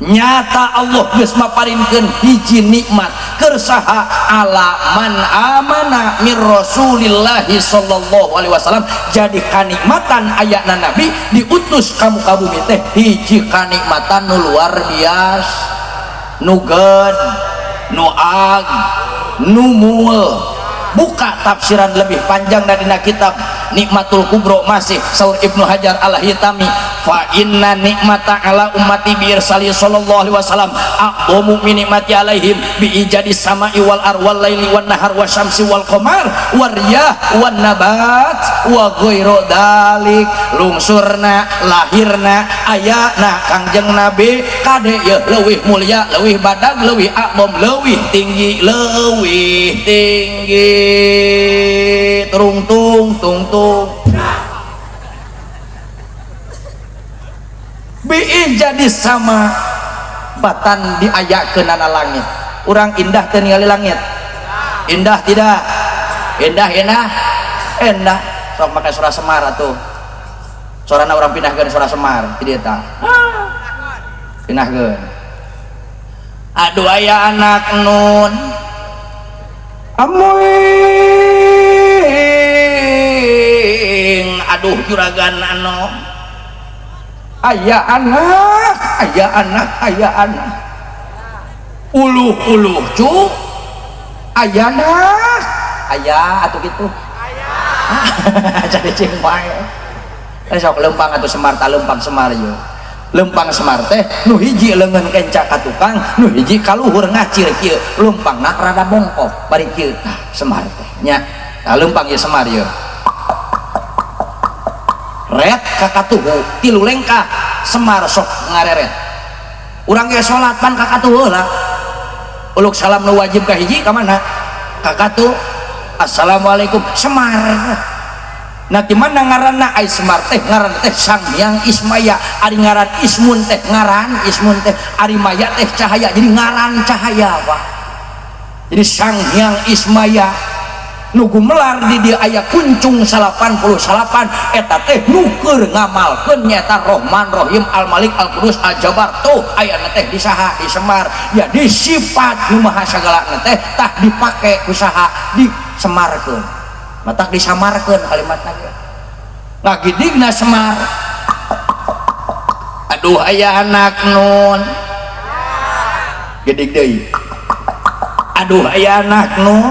nyata Allah geus maparinkeun hiji nikmat keur saha ala man amana mir rasulillahi sallallahu alaihi wasallam. Jadi kanikmatan ayana nabi diutus ka muka bumi teh hiji kanikmatan nu luar biasa nu geud nu ag nu mul. Buka tafsiran lebih panjang dari kitab Nikmatul Kubro masih saur Ibnu Hajar Al-Hitami fa inna nikmata ala ummati bi irsali sallallahu alaihi wasallam a'dhamu min nikmati alaihim bi ijadi sama'i wal ar wal laili wan nahar wasyamsi wal qamar war riyah wan nabat wa ghairu dalik. Lungsurna lahirna ayana Kangjeng Nabi kade yeuh leuwih mulia leuwih badag leuwih a'dham leuwih tinggi leuwih tinggi terung tung tung tung bi jadi sama batan diayakeun nana langit. Urang indah teu ningali langit? Indah tidak? Indah indah indah. Sok make suara Semar atuh. Sorana urang pindahkeun suara Semar ti dieu tah. Pindahkeun. Aduh aya anak nun amuing aduh juragan anom aya anak aya anak aya anak uluh-uluh cu aya anak aya atuh kitu aya cari cing wae sok lempang atuh Semar ta lempang Semar ieu lempang Semar teh nu hiji leungeun kenca ka tukang nu hiji ka luhur ngacir kieu lempangna rada bongkok bari kieu tah Semar teh nya tah lempang ieu Semar ieu ret kakatuhu tilu lengkah Semar sok ngareret urang ge salat pan kakatuhu heula uluk salam nu wajib ka hiji ka mana kakatuh assalamualaikum Semar. Nah di mana ngaranna ai Semar teh ngaran teh Sang Hyang Ismaya ari ngaran Ismun teh ngaran Ismun teh ari Maya teh cahaya jadi ngaran cahaya Pak. Jadi Sang Hyang Ismaya nu gumelar di dieu aya kuncung 88 eta teh nu keur ngamalkeun nyaeta Rahman Rahim Al Malik Al Qudus Al Jabbar tuh ayana teh di saha di Semar ya di sifat nu maha sagalana teh tah dipake ku saha disemarkeun matak disamarkeun kalimatna ge ngagidigna Semar. Aduh aya anak nun gidig deui aduh aya anak nun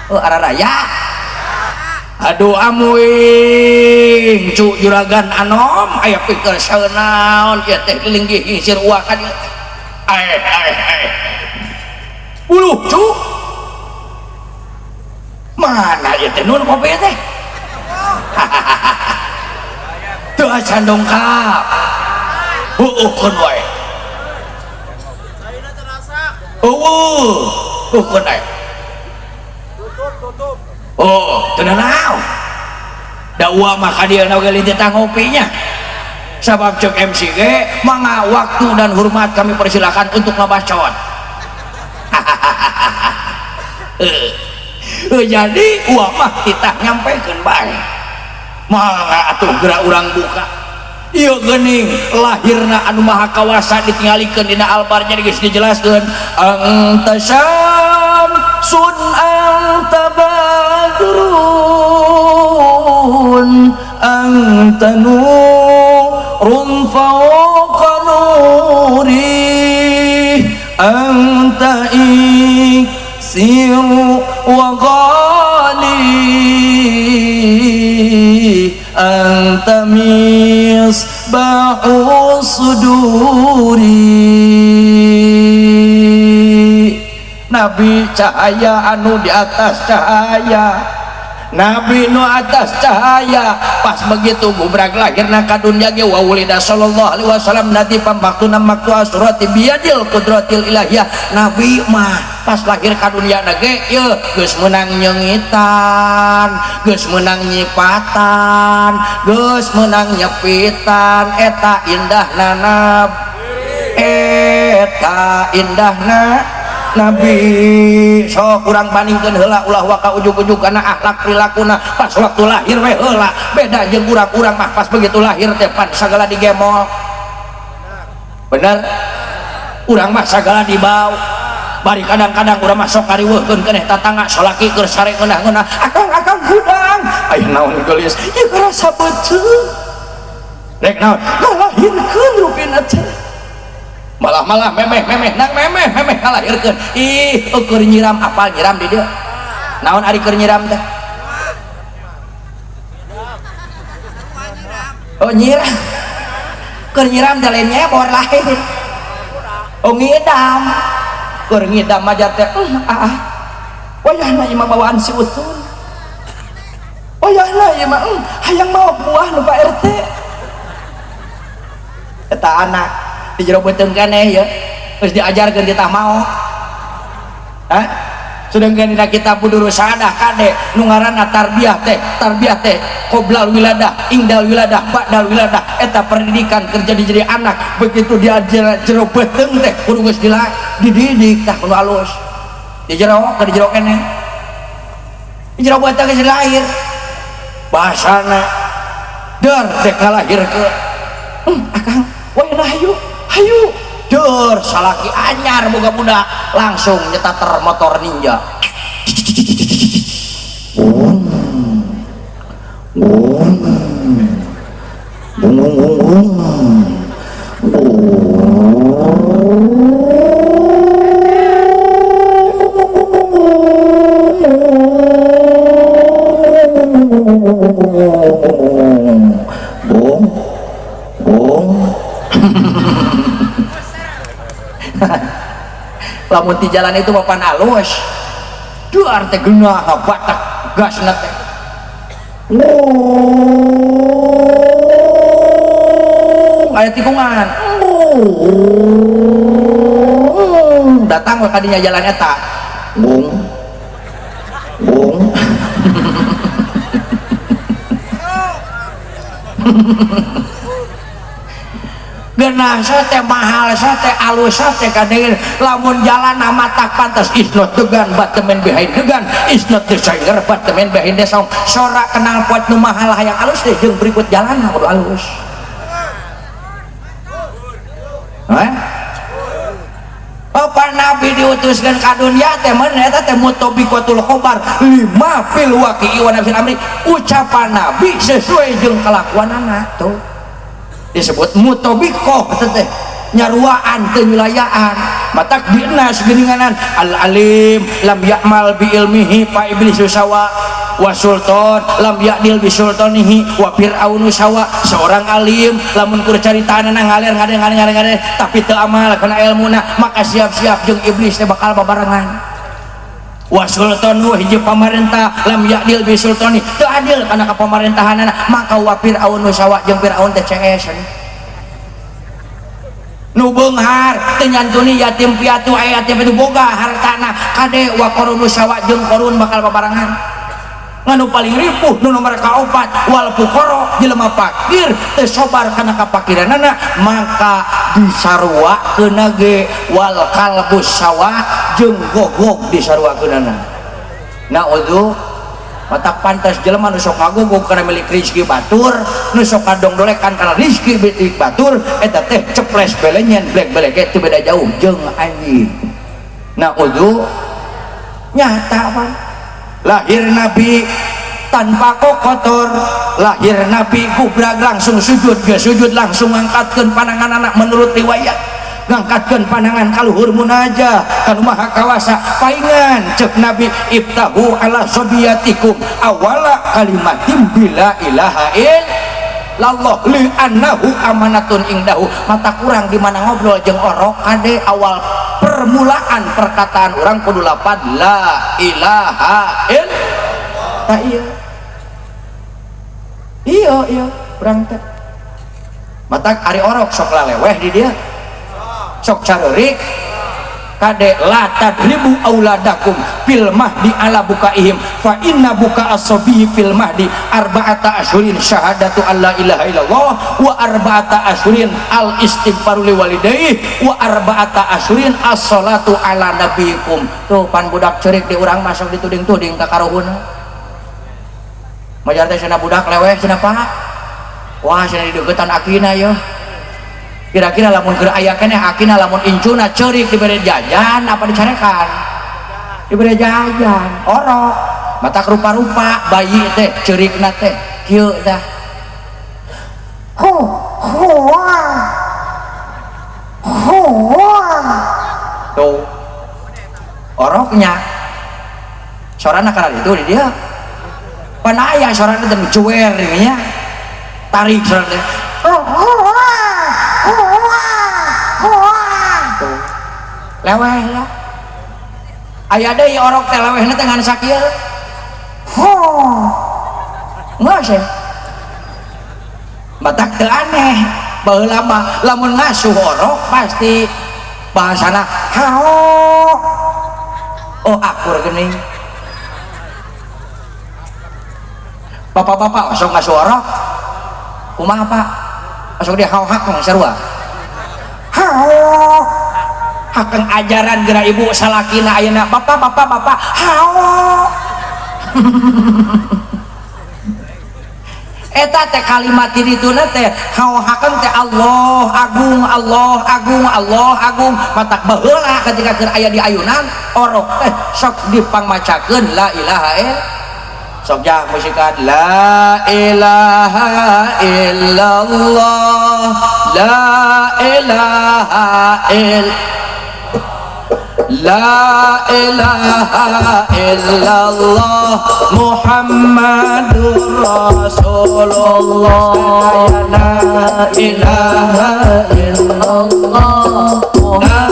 oh araraya aduh amuing cu juragan anom aya pikir saeunaon ieu teh dilinggih gingsir uak ka dieu teh aeh aeh aeh uluh cu mana ieu teh nun kopi teh teu acan dongkap Heueuhkeun wae. Eueuh, heueuhkeun wae. Tutup. Oh, teu naon. Da uwa mah ka dieu oge lintitah ngopinya. Sabab cek MC ge mangga waktu dan hormat kami persilakan untuk ngabacot. Jadi uwa mah titah nyampekeun bae. Mangga atuh geura urang buka. Ieu geuning lahirna anu maha kawasa ditinggalikeun dina albar jadi geus dijelaskeun anta syamsun anta badrun anta nurun fawqa nuri anta iksiru wa ghali anta misbahu suduri. Nabi cahaya anu di atas cahaya, Nabi nu atas cahaya. Pas begitu gubrak lahirna ka dunya ge wa wulida sallallahu alaihi wasallam nanti pamaktuna maktu asurati biyadil qudratil ilahiyah. Nabi mah pas lahir ka dunya ge yeuh geus meunang nyeungitan, geus meunang nyipatan, geus meunang nyepitan. Eta indahna Nabi, eta indahna Nabi. Sok kurang bandingkeun heula ulah waka ujug-ujug kana akhlak prilakuna pas waktu lahir we heula. Beda jeung urang-urang mah pas begitu lahir teh pan sagala digemol. Bener? Urang mah sagala dibau. Bari kadang-kadang urang mah sok kariweuhkeun keneh tatangga salaki keur sare ngeunah-ngeunah. Akang-akang hudang. Aya naon geulis? Ieu karasa beuteung. Rek naon? Ngalahirkeun rupina teh. Malah-malah memeh-memeh nang memeh-memeh ngalahirkeun. Ih, keur nyiram apal nyiram di dieu. Naon ari keur nyiram teh? Oh nyiram. Keur nyiram teh lain nyebor lain. Oh ngidam. Keur ngidam aja teh ah. Wayahna ieu mah bawaan si Utun. Wayahna ieu mah hayang maok buah nu Pak RT. Eta anak di jero beuteung keneh ya geus diajarkeun titah maok. Hah? Sedangkan dina kitab Budurusadah kade nu ngaranna tarbiyah teh, tarbiyah teh qoblal wiladah, ingdal wiladah, ba'dal wiladah. Eta pendidikan keur jadi anak begitu diajar jero beuteung teh kudu geus dididik tah kudu alus. Di jero ke di jero keneh. Di jero beuteung geus lahir. Bahasana der teh ngalahirkeun. Akang wayahna hayu hayu deur salaki anyar boga budak langsung nyetater motor ninja. Bong bong. Lamun di jalan itu papan alus duar teh geunah ngabatak gasna teh. Aya tikungan. Datang we kadinya jalan eta. Bung. Bung. Genah teh mahal teh alus teh kadengin lamun jalan nama tak pantas is not the gun but the man behind the gun, is not the singer but the man behind the song. Sora kenal pot nu mahal hayang alus teh jeung berikut jalan kudu alus. Hah? Bapak Nabi diutuskeun ka dunya teh mun eta teh mutabiqatul khobar lima fil waqi'i wa nafsil amri. Ucapan Nabi sesuai jeung kelakuanana tuh disebut mutabiqah teh nyaruaan teu nyulayaan. Matak dinas geuninganan al alim lam ya'mal bi ilmihi fa iblis sawa wa sultan lam ya'dil bi sultanihi wa fir'aunu sawa. Seorang alim lamun kur caritaanna ngalir ngalir ngalir ngalir tapi teu amal kana ilmuna maka siap-siap jeung iblis teh bakal babarengan. Wa sultanu hiji pamarentah lam ya'dil bi sultani teu adil kana kapamarentahanana maka wa fir'aunu sawa jeung fir'aun teh CS. Nu beunghar teu nyantuni yatim piatu aya yatim piatu boga hartana kade wa qarunu sawa jeung qarun bakal babarengan. Nganu paling ripuh nu nomor kaopat wal fuqara jelema fakir teu sobar kana kapakiranana maka disaruakeun ge wal kalbus sawa jeung gogog disaruakeunana. Naudzu matak pantas jelema nu sok ngagogog kana milik rezeki batur, nu sok ngadongdolekan kana rezeki milik batur eta teh ceples belenyen blek-blek teu beda jauh jeung anjing. Naudzu nyata pan lahir nabi tanpa kotor, lahir nabi gubrag langsung sujud, ge sujud langsung ngangkatkeun panangan anak menurut riwayat, ngangkatkeun panangan kaluhur munajah kanu maha kawasa paingan cek nabi ibtahu ala sobiyatikum awala kalimatim bila ilaha illallah li annahu amanatun indahu. Mata kurang di mana ngobrol jeung orok kade awal permulaan perkataan orang kudu lapad la ilaha illallah. Tak iya iya iya urang teh matak ari orok sok laleweh di dia sok careurik kade la tadribu auladakum fil mahdi ala bukaihim fa inna buka as-sabiyi fil mahdi arba'ata ashurin syahadatu alla ilaha illallah wa arba'ata ashurin al istighfaru li walidayhi wa arba'ata ashurin as-salatu ala nabiyikum. Tuh pan budak ceurik di urang masuk dituding-tuding ka karuhunna majar teh cenah budak leweh cenah Pak wah cenah dideukeutan akina yeuh. Kira-kira lamun keur aya keneh akina lamun incuna ceurik dibere jajan apa dicarekan? Dibere jajan orok matak rupa-rupa bayi teh ceurikna teh kieu tah hu huwa huwa tuh oroknya sorana kana ditu di dia pan aya sorana teh cuwer nya tarik sorana teh leweh ya aya deui orok teh lewehna teh ngan sakieu geus ya batak teu aneh baheula mah lamun ngasuh orok pasti bahasana hao oh akur geuning bapak-bapak sok ngasuh orok kumaha Pak sok dia hao hakeng sarua hao hakeng ajaran geura ibu salakina ayeuna bapak bapak bapak hao eta teh kalimat dituna teh hao hakeng teh Allah agung Allah agung Allah agung matak baheula ketika keur aya di ayunan orok teh sok dipangmacakeun la ilaha illallah sok jah musikan la ilaha illallah la ilaha illallah la ilaha illallah Muhammadur Rasulullah la ilaha illallah la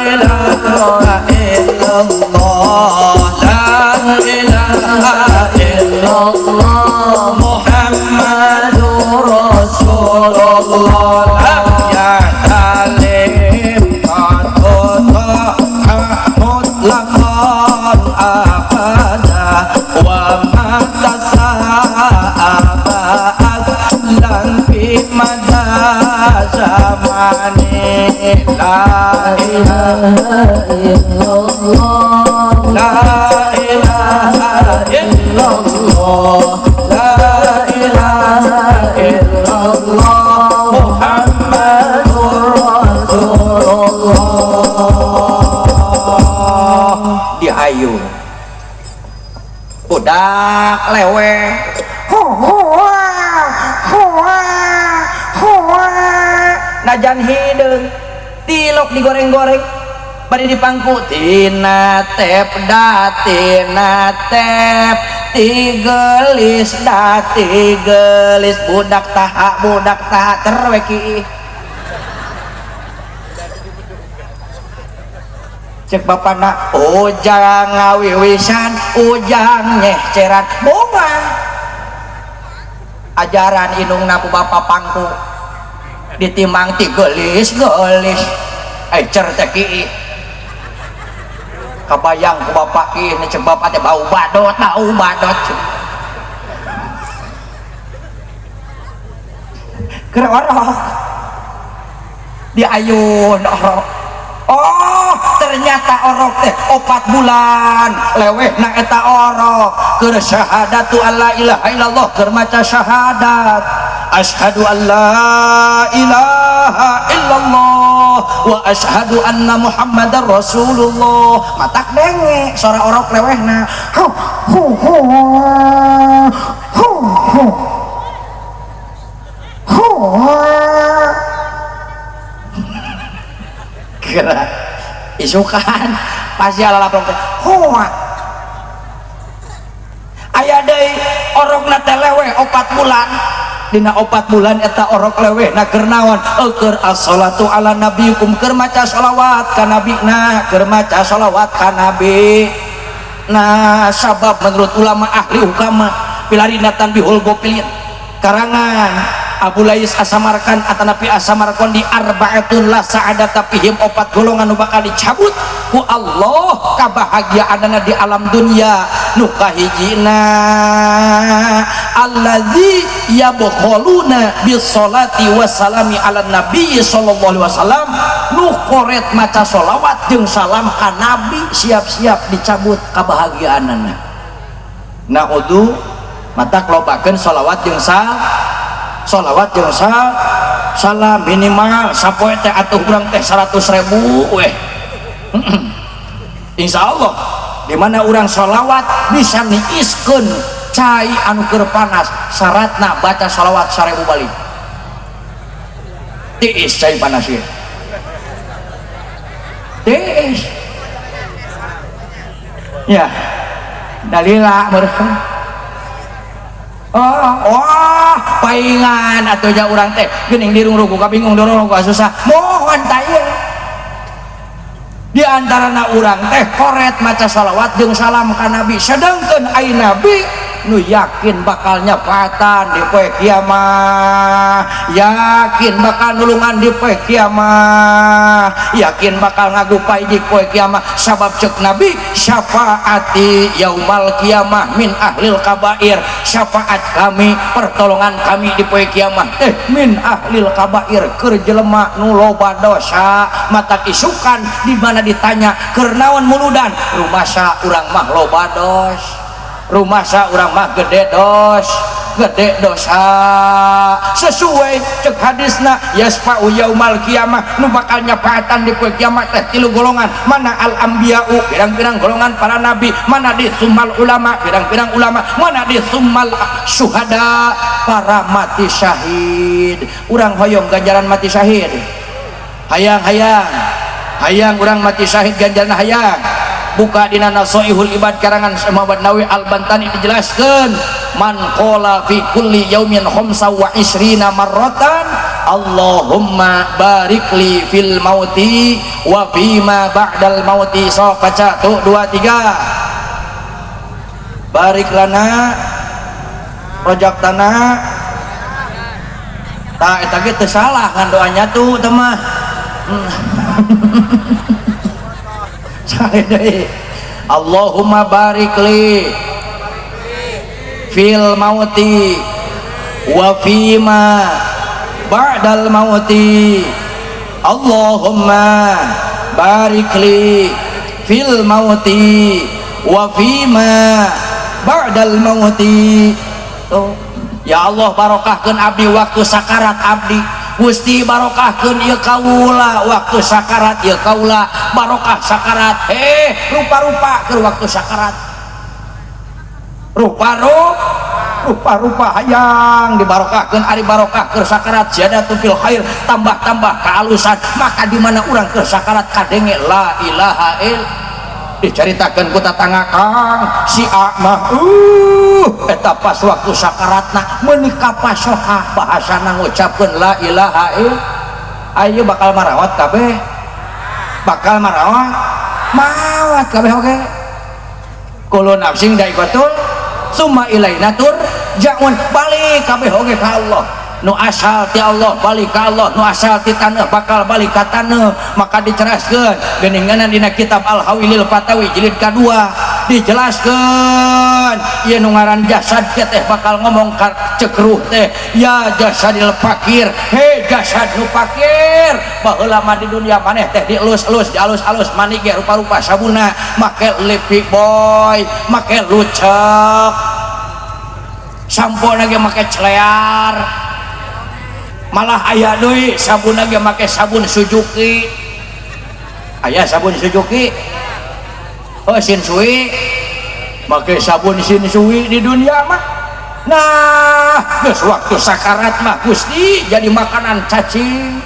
ilaha illallah la ilaha illallah Muhammadur Rasulullah. Ya talim mutlaqan abada wa ma tasaaba lan fi mada zamani la ilaha illallah la ilaha illallah la ilaha illallah Muhammadur Rasulullah. Dihayu budak leweh najan hideung tilok digoreng-goreng bari dipangku tina tep datina tep tigelis datigelis budak taha terweki cek bapana ujang ngawiwisan ujang nyehceran bunga ajaran indungna ku bapa pangku Ditimang ti geulis-geulis. Ai cer teh kieu. Kabayang ku bapak kieu cek bapak teh bau badot, bau badot. Keur orok. Diayun orok. Oh, ternyata orok teh 4 bulan lewehna eta orok. Keur syahadatu alla ilaha illallah, keur maca syahadat. Asyhadu an la ilaha illallah wa asyhadu anna Muhammadar Rasulullah. Matak denge suara orok lewehna. Hu hu hu hu hu. Hu. Kira isukan pasti ala laprok teh. Hua. Aya deui orokna teh leweh 4 bulan. Dina 4 bulan eta orok leweh na keur naon? Keur as-salatu ala nabiyikum, keur maca sholawat ka nabina, keur maca sholawat ka nabi. Nah, sabab menurut ulama ahli hukama pilarina tanbihul gopilin karangan Abu Lais Asamarkan atanapi Asamarkandi arba'atun la sa'adata fihim, 4 golongan nu bakal dicabut ku Allah kabahagiaanana di alam dunia. Nu kahijina allazi yabkhuluna bis-sholati wassalami ala nabi sallallahu alaihi wasallam, nu koret maca sholawat jeung salam ka nabi siap-siap dicabut kabahagiaanana. Naudzu mata lobakeun sholawat jeung sholawat jeung salam minimal sapoe teh atuh urang teh 100.000 weh. Insyaallah di mana urang sholawat bisa niiskeun cai anu keur panas, syaratna baca sholawat 1000 balik tiis cai panas ieu tiis ya dalila meureun. Oh, wah, paingan atuh ja urang teh geuning dirungrugu kabingung dorong susah. Mohon ta ieu. Di antarana urang teh koret maca sholawat jeung salam ka nabi, sedengkeun ai nabi nu yakin bakal nyapatan di poe kiamah, yakin bakal nulungan di poe kiamah, yakin bakal ngagupai di poe kiamah. Sabab cek nabi syafaati yaumal kiamah min ahlil kabair, syafaat kami, pertolongan kami di poe kiamah teh min ahlil kabair, keur jelema nu loba dosa. Mata isukan di mana ditanya keur naon muludan, rumasa urang mah loba dosa, rumasa urang mah gede dos, gede dosa. Sesuai cek hadisna yasfa'u yaumal kiamah, nu bakal nyafaatan di poe kiamat teh 3 golongan. Mana al anbiya'u, pirang-pirang golongan para nabi, mana di summal ulama, pirang-pirang ulama, mana di summal syuhada, para mati syahid. Urang hoyong ganjaran mati syahid, hayang-hayang hayang urang mati syahid ganjaran hayang. Buka dina Nasoihul Ibad karangan Muhammad Nawawi Al-Bantani dijelaskeun man qala fi kulli yaumin khamsa wa isrina marratan Allahumma barik li fil mauti wa fima ba'dal mauti. Sok baca tuh 2 3. Barik lana rojak tanah tah eta ge teu salah ngan doanya tuh teh mah. Allahumma barik li fil mauti wa fima ba'dal mauti. Allahumma barik li fil mauti wa fima ba'dal mauti. Tuh. Ya Allah barokahkeun abdi waktu sakarat abdi. Gusti barokahkeun ieu kaula waktu sakarat, ieu kaula barokah sakarat. Rupa-rupa keur waktu sakarat. Rupa-rupa hayang dibarokahkeun, ari barokah keur sakarat ziyadatu fil khair, tambah-tambah kealusan. Maka di mana urang keur sakarat kadenge la ilaha illallah. Dicaritakeun ku tatangga Kang si A mah eta pas waktu sakaratna meuni kapasoha bahasana ngucapkeun la ilaha illallah. Ayo bakal marawat kabeh, bakal marawat mawat kabeh oge. Kullu nafsin dha'iqatul summa ilaina turja'un, balik kabeh oge ka Allah. Nu asal ti Allah balik ka Allah, nu asal ti taneuh bakal balik ka taneuh. Maka diceraskeun geuninganan dina kitab Al-Hawilil Fatawi jilid kadua dijelaskeun ieu nu ngaran jasad teh bakal ngomong ka ceuk ruh teh, ya jasadil fakir, he jasad nu fakir, baheula mah di dunia maneh teh dielus-elus, dialus-alus, mani ge rupa-rupa sabuna, make lipi boy, make lucek, sampona ge make celear, malah aya deui sabun ge make sabun Suzuki. Aya sabun Suzuki? Oh, Shinsui. Make sabun Shinsui di dunia mah. Nah, geus waktu sakarat mah Gusti jadi makanan cacing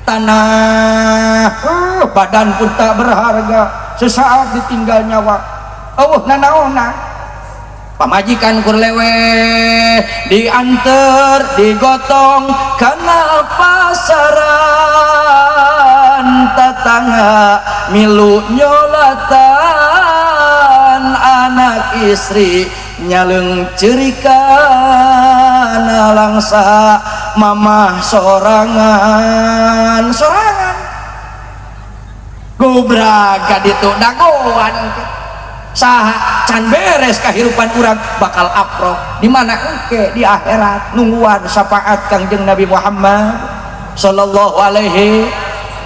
tanah. Badan pun tak berharga sesaat ditinggal nyawa. Eueuh nanaonna. Pamajikan kur leweh dianter digotong kana pasaran, tetangga milu nyolatan, anak istri nyaleung ceurikan, langsa mamah sorangan sorangan gobrak ka ditu dagoan. Saha can beres kahirupan urang bakal aprok di mana engke di akhirat nungguan syafaat Kangjeng Nabi Muhammad sallallahu alaihi.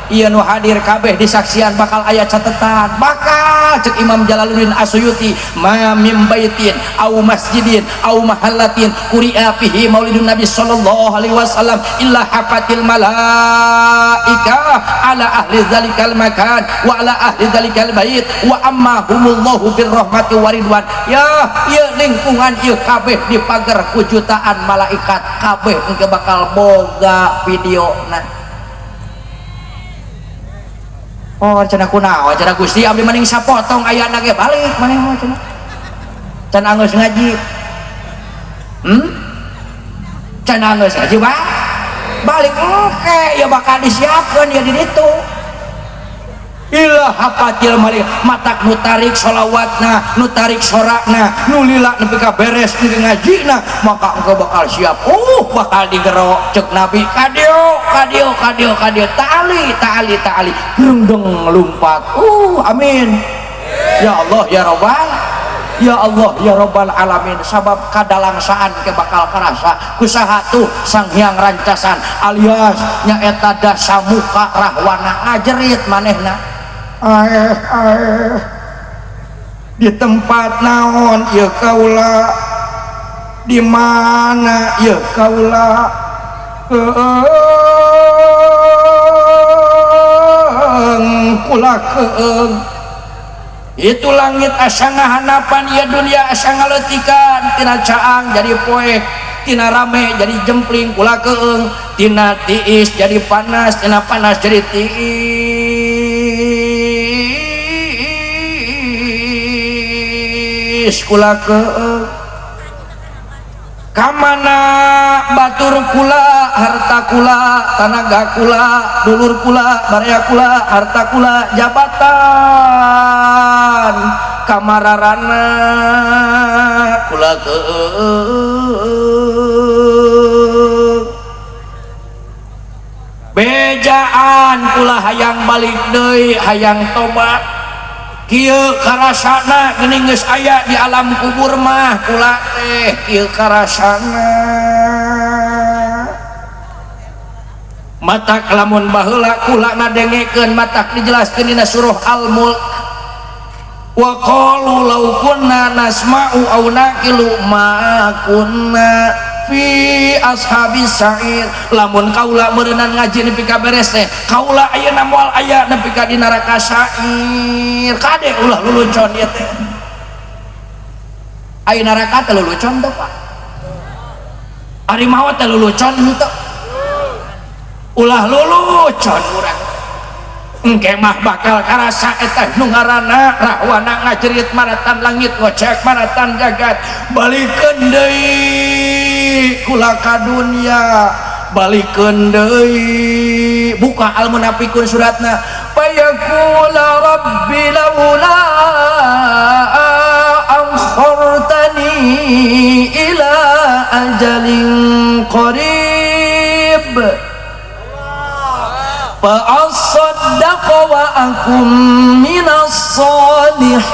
Ieu nu hadir kabeh disaksian bakal aya catetan, bakal cek Imam Jalaluddin As-Suyuti, ma mim baitin au masjidin au mahallatin quri'a fihi maulidun nabi sallallahu alaihi wasallam illa hafatil malaika ala ahli dzalikal makan wa ala ahli dzalikal bait wa amma humullahu birrahmati waridwan. Ya ieu lingkungan ieu kabeh dipagar ku jutaan malaikat, kabeh engke bakal boga videona. Oh cenah kunaon cenah Gusti abdi maning sapotong ayana ge balik maneh mah cenah. Can anggeus ngaji. Can anggeus ngaji ba? Balik engke ya bakal disiapkeun ya di ditu. Ilah hapatil malik matak nu tarik sholawatna, nu tarik sorakna, nu lila nepi ka beres ngajina, maka engke bakal siap. Bakal digero cek Nabi kadieu kadieu kadieu kadieu ta'ali ta'ali ta'ali gerendeng lumpat. Amin. Ya Allah ya Rabbal, ya Allah ya Rabbal alamin. Sabab kadalangsaan ke bakal karasa kusaha tuh Sang Hyang Rancasan alias nyaeta dasamuka rahwana ngajerit manehna. Aeh aeh di tempat naon ieu kaula, di mana ieu kaula, keeng kula keeng. Itu langit asa ngahanapan, ieu dunia asa ngaleutikan, tina caang jadi poek, tina rame jadi jempling kula keeng, tina tiis jadi panas, tina panas jadi tiis kula keeng. Kamana batur kula, harta kula, tanaga kula, dulur kula, baraya kula, harta kula, jabatan kamararana kula keeng. Bejaan kula hayang balik deui, hayang tobat. Kieu karasana geuning geus aya di alam kubur mah kula teh kieu karasana. Matak lamun baheula kula ngadengekeun, matak dijelaskeun dina surah Al-Mulk, wa qalu law kunna nasma'u aw naqilu ma kunna fi ashabis sa'ir. Lamun kaula meureunnan ngaji nepi ka beres teh kaula ayeuna moal aya nepi ka di neraka sa'ir. Kade ulah lulucon ieu teh. Aya neraka teh lulucon teh Pak. Ari maot teh lulucon henteu. Ulah lulucon urang. Engke mah bakal karasa eta nu ngaranna rahwana ngajerit maratan langit ngocek maratan jagat. Balikeun deui kula ka dunya, balikeun deui. Buka Al-Munafiqun suratna, fayaqula rabbi laula akhartani ila ajalin qarib. Fa asaddaqa wa akum minas solihin.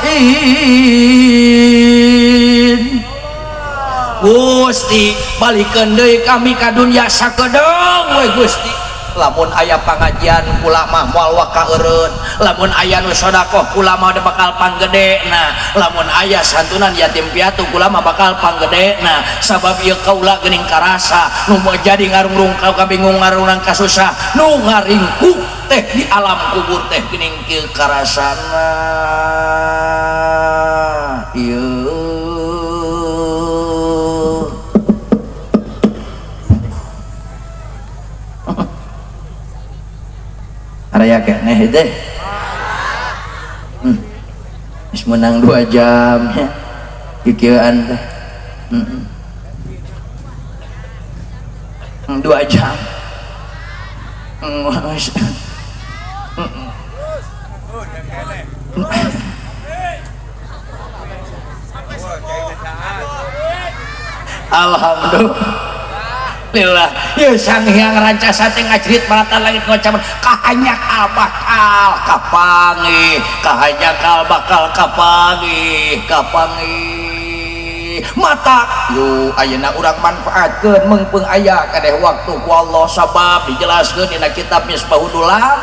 Gusti balikeun deui kami ka dunya sakedeung we Gusti. Lamun aya pangajian kula mah moal waka eureun, lamun aya nu sedekah kula mah bakal panggedena, lamun aya santunan yatim piatu kula mah bakal panggedena, sabab ieu kaula geuning karasa nu jadi ngarungrung ka kabingung ngarungrung kasusah nu ngaringkuk teh di alam kubur teh geuning kieu karasana ieu. Araya keneh teh. Geus menang 2 jam ya. Kikieuan teh. 2 jam. Alhamdulillah. Ya sang hyang rancasa teh ngajrit maratan langit ngocaman kahanyakal bakal kapanggih, kahanyakal bakal kapanggih, kapanggih. Mata yu ayeuna urang manfaatkeun meungpeung aya kadeh waktu ku Allah sabab dijelaskeun dina kitab Misbahud Dulam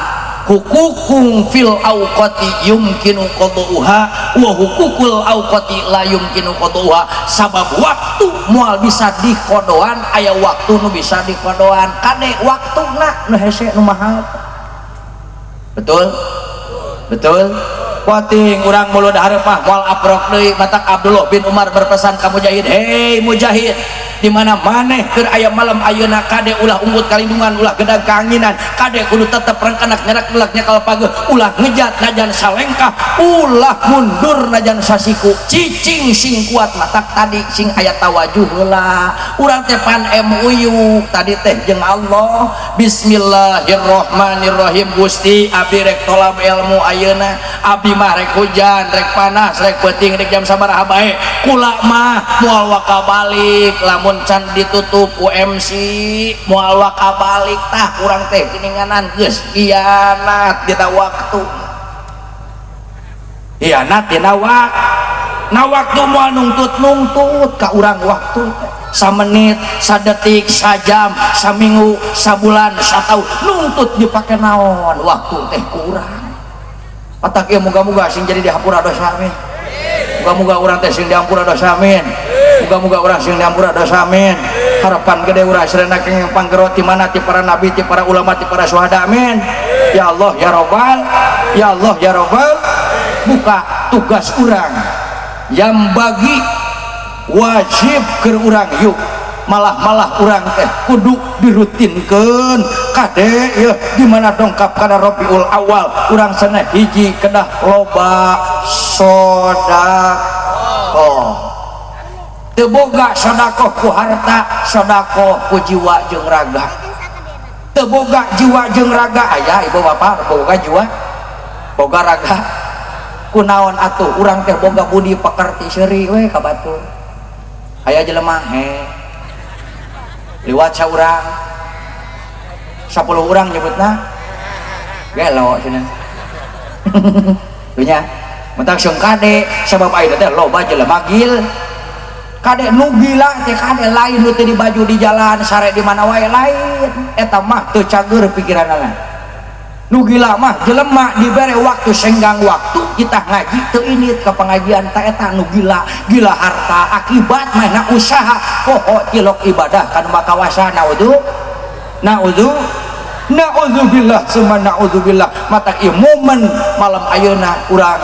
hukukum fil awqati yumkinu qada'uha wa hukukul awqati la yumkinu qada'uha. Sabab waktu moal bisa dikodoan, aya waktu nu bisa dikodoan, kade waktuna nu hese nu mahal. Betul? Betul? Kuating urang mulut hareup mah moal aprok deui. Matak Abdullah bin Umar berpesan ka Mujahid, "Hei Mujahid, di mana maneh keur aya malam ayeuna kade ulah unggut kalindungan, ulah gedag kaanginan, kade kudu tetep rengkenak nyerak ngelak nyekal pageuh, ulah ngejat najan salengkah, ulah mundur najan sasiku, cicing sing kuat." Matak tadi sing aya tawajuh heula urang teh pan MUU tadi teh jeung Allah. Bismillahirrahmanirrahim. Gusti abdi rek tolab ilmu ayeuna, abdi mah rek hujan, rek panas, rek peuting, rek jam sabaraha bae, kula mah moal waka balik lamun can ditutup ku MC moal waka balik. Tah urang teh geuninganan geus hianat dina waktu, hianat dina waktu. Waktu moal nungtut-nungtut ka urang waktu samenit, sadetik, sajam, saminggu, sabulan, sataun, nungtut dipake naon waktu teh ku urang. Patak ieu moga-moga sing jadi dihampura dosa, amin. Moga-moga urang teh sing dihampura dosa, amin. Moga-moga urang sing dihampura dosa, amin. Harapan gede urang sarena kenging panggero ti mana ti para nabi, ti para ulama, ti para syuhada, amin. Ya Allah ya Rabbal, ya Allah ya Rabbal. Buka tugas urang yang bagi wajib keur urang yuk, malah-malah urang teh kudu dirutinkeun kade yeuh di mana dongkap kana Rabiul Awal urang cenah hiji kedah loba sedekah. Teu boga sedekah ku harta, sedekah ku jiwa jeung raga. Teu boga jiwa jeung raga aya ibu bapak boga jiwa boga raga kunaon atuh urang teh boga budi pekerti seuri we ka batur. Aya jelema he liwat saurang 10 urang nyebutna gelo cenah. Dunya mentak sung kade sabab ayeuna teh loba jelema gil kade nu gila teh kade lain nu teu dibaju di jalan sare di mana wae lain eta mah teu cager pikiranana. Nu gila mah jelema dibere waktu senggang waktu kita ngaji teu init ka pengajian ta eta nu gila, gila harta akibat mana usaha poho cilok ibadah kan makawasa. Naudzu naudzu naudzubillah summa naudzubillah. Mata ieu momen malam ayeuna urang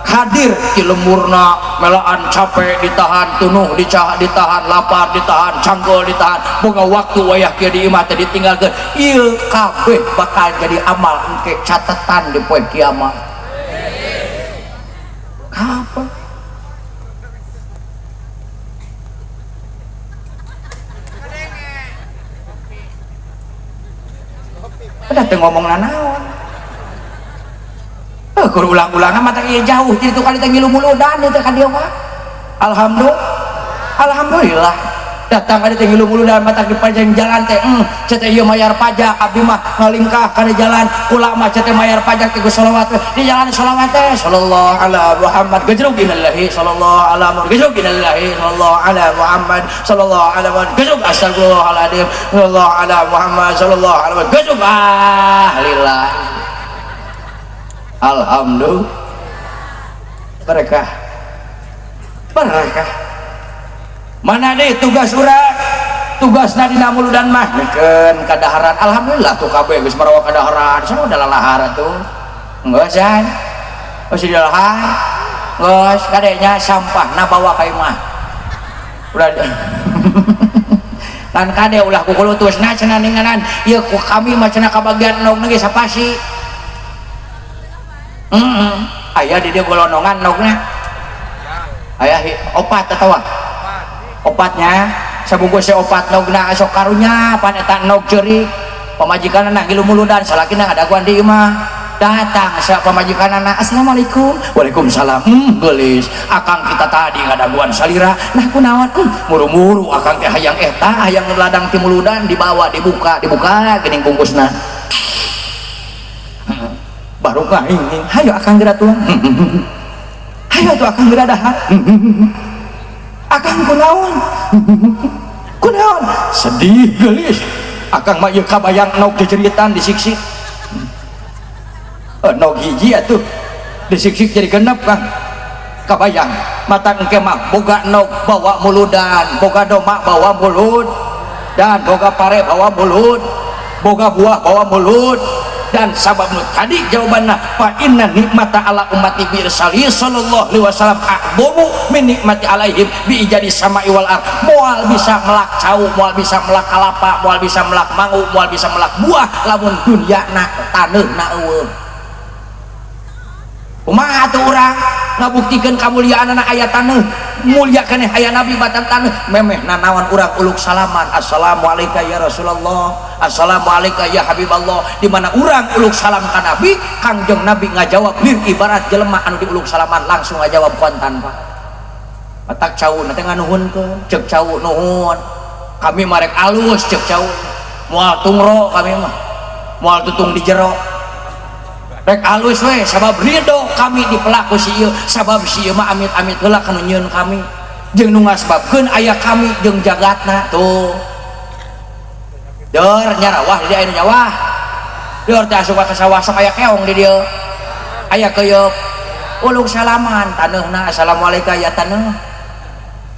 hadir di lemurna melaan capek ditahan, tunuh dicah ditahan, lapar ditahan, cangkul ditahan, boga waktu wayah kieu di imah teh ditinggalkeun ieu kabeh bakal jadi amal engke catetan di poe kiamat. Apa? Udah teu ngomong nanaon. Kur ulang-ulangan mata ieu jauh jadi tukang teh ngilu muludan teh ka dieu mah. Alhamdulillah. Alhamdulillah. Datang ka dieu teh ngilu muludan matak di panjang jalan teh cete ieu mayar pajak abdi mah ngalingkah kana jalan kula mah cete mayar pajak teh sholawat di jalan sholawat teh sallallahu ala Muhammad gejrug innalillahi sallallahu ala Muhammad gejrug innalillahi sallallahu ala Muhammad sallallahu ala Muhammad gejrug astagfirullahaladzim sallallahu ala Muhammad sallallahu ala Muhammad gejrug ah lillah alhamdulillah berkah berkah. Mana deh tugas urang tugasna dina muludan mah mikeun kadaharan alhamdulillah tuh kabeh geus marawa kadaharan saya udah lalahar tuh geus jan geus dilahar geus kadenya sampahna bawa ka imah ulah kan kade ulah kukulutusna cenah ninganan ieu ku kami mah cenah kabagian endog ge sapasi aya di dieu golonongan endogna aya opat atawa opatnya sabungkus opat nogna sok karunya pan eta nog ceurik pamajikanna ngilu muludan salakina ngadaguan di imah datang sa pamajikanna assalamualaikum waalaikumsalam geulis akang kita tadi ngadaguan salira nah kunaon muru-muru akang teh hayang eta hayang ladang ti muludan dibawa dibuka dibuka geuning bungkusna baru kahinging hayo akang geura tuang hayo atuh akang geura dahar akang kunaon kunaon sedih gelis akang mah ieu kabayang nog ceceritan disiksik nog hiji atuh disiksik jadi genep kang kabayang mata engke mah boga nog bawa muludan boga doma bawa mulut dan boga pare bawa mulut boga buah bawa mulut dan sabab nu tadi jawabanna fa inna nikmata ala ummati bi irsali sallallahu alaihi wasallam a'dhamu min nikmati alaihim bi ijadi sama'i wal ard. Moal bisa melak cau, moal bisa melak kalapa, moal bisa melak mangu, moal bisa melak buah lamun dunyana taneuhna eueuh. Kumaha atuh urang ngabuktikeun kamuliaanana aya taneuh, mulia keneh aya nabi batan taneuh, memeh nanaon urang uluk salaman assalamualaikum ya Rasulullah, assalamualaikum ya Habiballah. Di mana urang uluk salam ka nabi, Kangjeng Nabi ngajawab lir ibarat jelema anu diuluk salaman langsung ngajawab kontan Pak. Matak cau teh nganuhunkeun, ceuk cau nuhun. Kami marek alus ceuk cau. Moal tungro kami mah. Moal tutung di jero. Rek alus we sabab ridho kami dipelaku si ieu sabab si ieu mah amit-amit heula kanu nyieun kami jeung nu ngasbabkeun aya kami jeung jagatna tuh deur nyarawah di dieu aya nu nyawah deur teh asup ka sawah sok aya keong di dieu aya keuyeup uluk salaman taneuhna assalamualaikum ya taneuh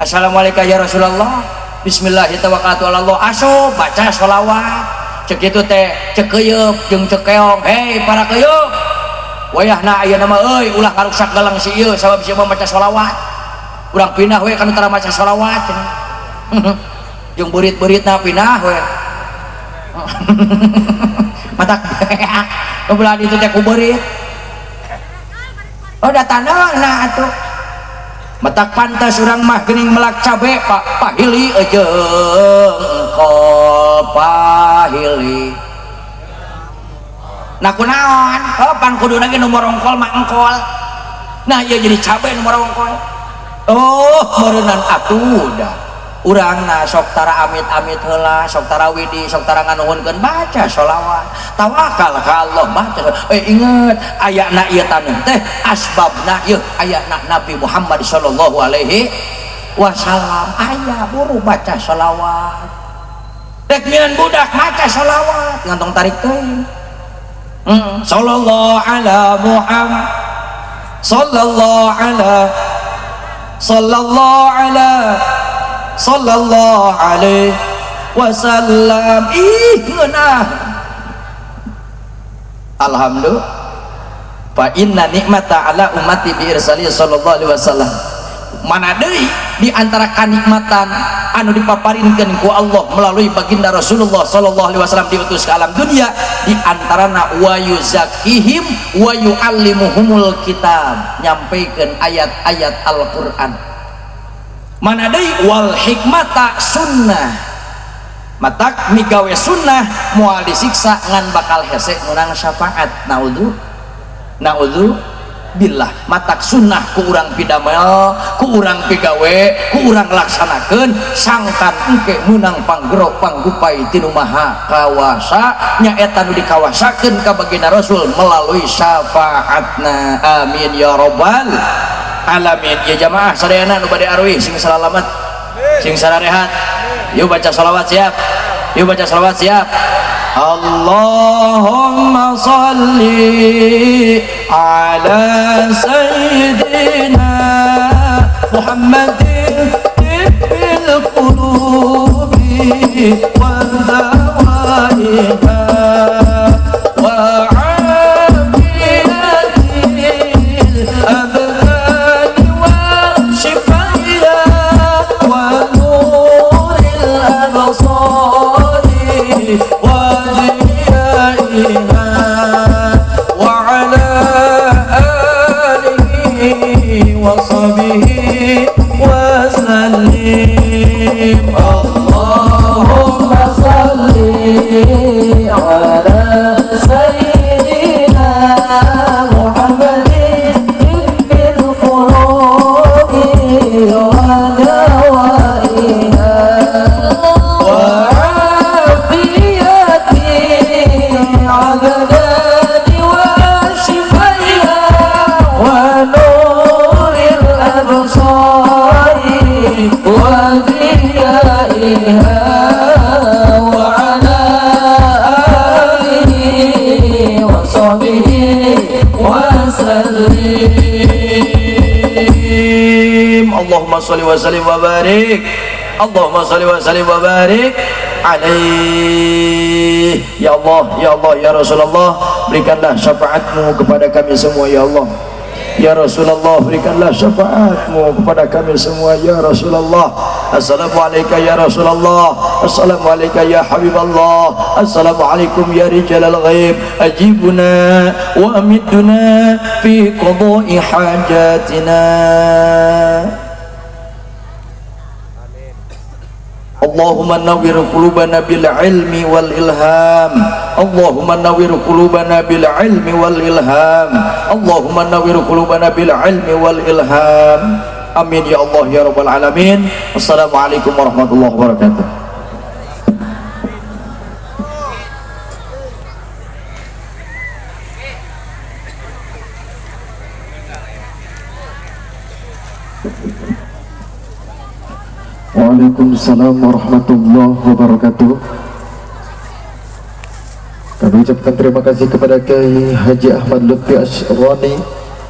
assalamualaikum ya Rasulullah bismillahirrahmanirrahim asup baca sholawat cek itu teh cek keuyeup jeung cek keong hei para keuyeup wayahna ayeuna mah euy ulah karuksak galang si ieu sabab si ieu maca sholawat urang pindah we kana tara maca sholawat jeung beurit-beuritna pindah we matak belah ditu teh ku beurit oh da taneuhna atuh matak pantas urang mah geuning melak cabe Pak pahili jeung kol pahili nah kunaon oh pan kuduna ge nu morongkol mah engkol nah ieu jadi cabe nu morongkol oh meureunnan atuh dah urangna sok tara amit-amit heula sok tara widi sok tara nganuhunkeun baca sholawat tawakal ka Allah baca inget ayana ieu taneuh teh asbabna ieu ayana Nabi Muhammad sallallahu alaihi wasallam aya buru baca sholawat rek nyieun budak maca sholawat ngantong tarik teuing sallallahu ala Muhammad sallallahu ala sallallahu ala sallallahu alaihi wasallam ih ngeunah alhamdulillah fa inna nikmata ala ummati bi irsali sallallahu alaihi wasallam. Mana deui di antara kanikmatan anu dipaparinkeun ku Allah melalui baginda Rasulullah sallallahu alaihi wasallam diutus ke alam dunia di antarana wa yuzakkihim wa yuallimuhumul kitab nyampaikan ayat-ayat Al-Qur'an. Mana deui wal hikmata sunnah matak migawe sunnah moal disiksa ngan bakal hese menang syafaat naudzu naudzu Billah matak sunnah ku urang pidamel, ku urang pigawe, ku urang laksanakeun sangkan engke meunang panggero panggupai tinu maha kawasa nyaeta nu dikawasakeun ka baginda Rasul melalui syafaatna. Amin ya rabbal alamin. Ya jamaah sadayana nu bade arwih sing salalamet, sing sararehat. Yuk baca salawat siap. Yuk baca salawat siap. Allahumma salli ala sayyidina Muhammadin tibbil qulubi wa dawaiha wa afiyatil abdani wa shifaiha wa nuril absari wa وعلى آله وصحبه وسلم. اللهم صل على سيدنا محمد طب القلوب ودوائها وعافية الأبدان وشفائها ونور الأبصار وضيائها وعلى آله وصحبه وسلم. اللهم صل وسلم وبارك، اللهم صل وسلم وبارك alaih. Ya Allah, ya Allah, ya Rasulullah, berikanlah syafaatmu kepada kami semua ya Allah. Ya Rasulullah, berikanlah syafaatmu kepada kami semua ya Rasulullah. Assalamualaikum ya Rasulullah, assalamualaikum ya Habiballah, assalamualaikum ya rijalal ghaib, ajibuna wa amiduna fi qada'i hajatina. Allahumma nawwir qulubana bil ilmi wal ilham. Allahumma nawwir qulubana bil ilmi wal ilham. Allahumma nawwir qulubana bil ilmi wal ilham. Amin ya Allah ya rabbal alamin. Assalamualaikum warahmatullahi wabarakatuh. Waalaikumsalam warahmatullahi wabarakatuh. Kami ucapkan terima kasih kepada Kiai Haji Ahmad Lutfi Asyroni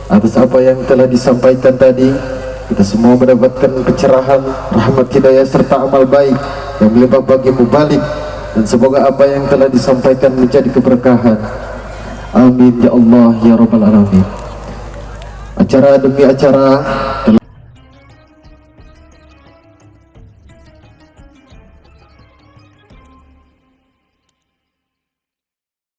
atas apa yang telah disampaikan tadi. Kita semua mendapatkan pencerahan, rahmat, hidayah serta amal baik yang melimpah bagi mubalik, dan semoga apa yang telah disampaikan menjadi keberkahan. Amin ya Allah ya rabbal alamin. Acara demi acara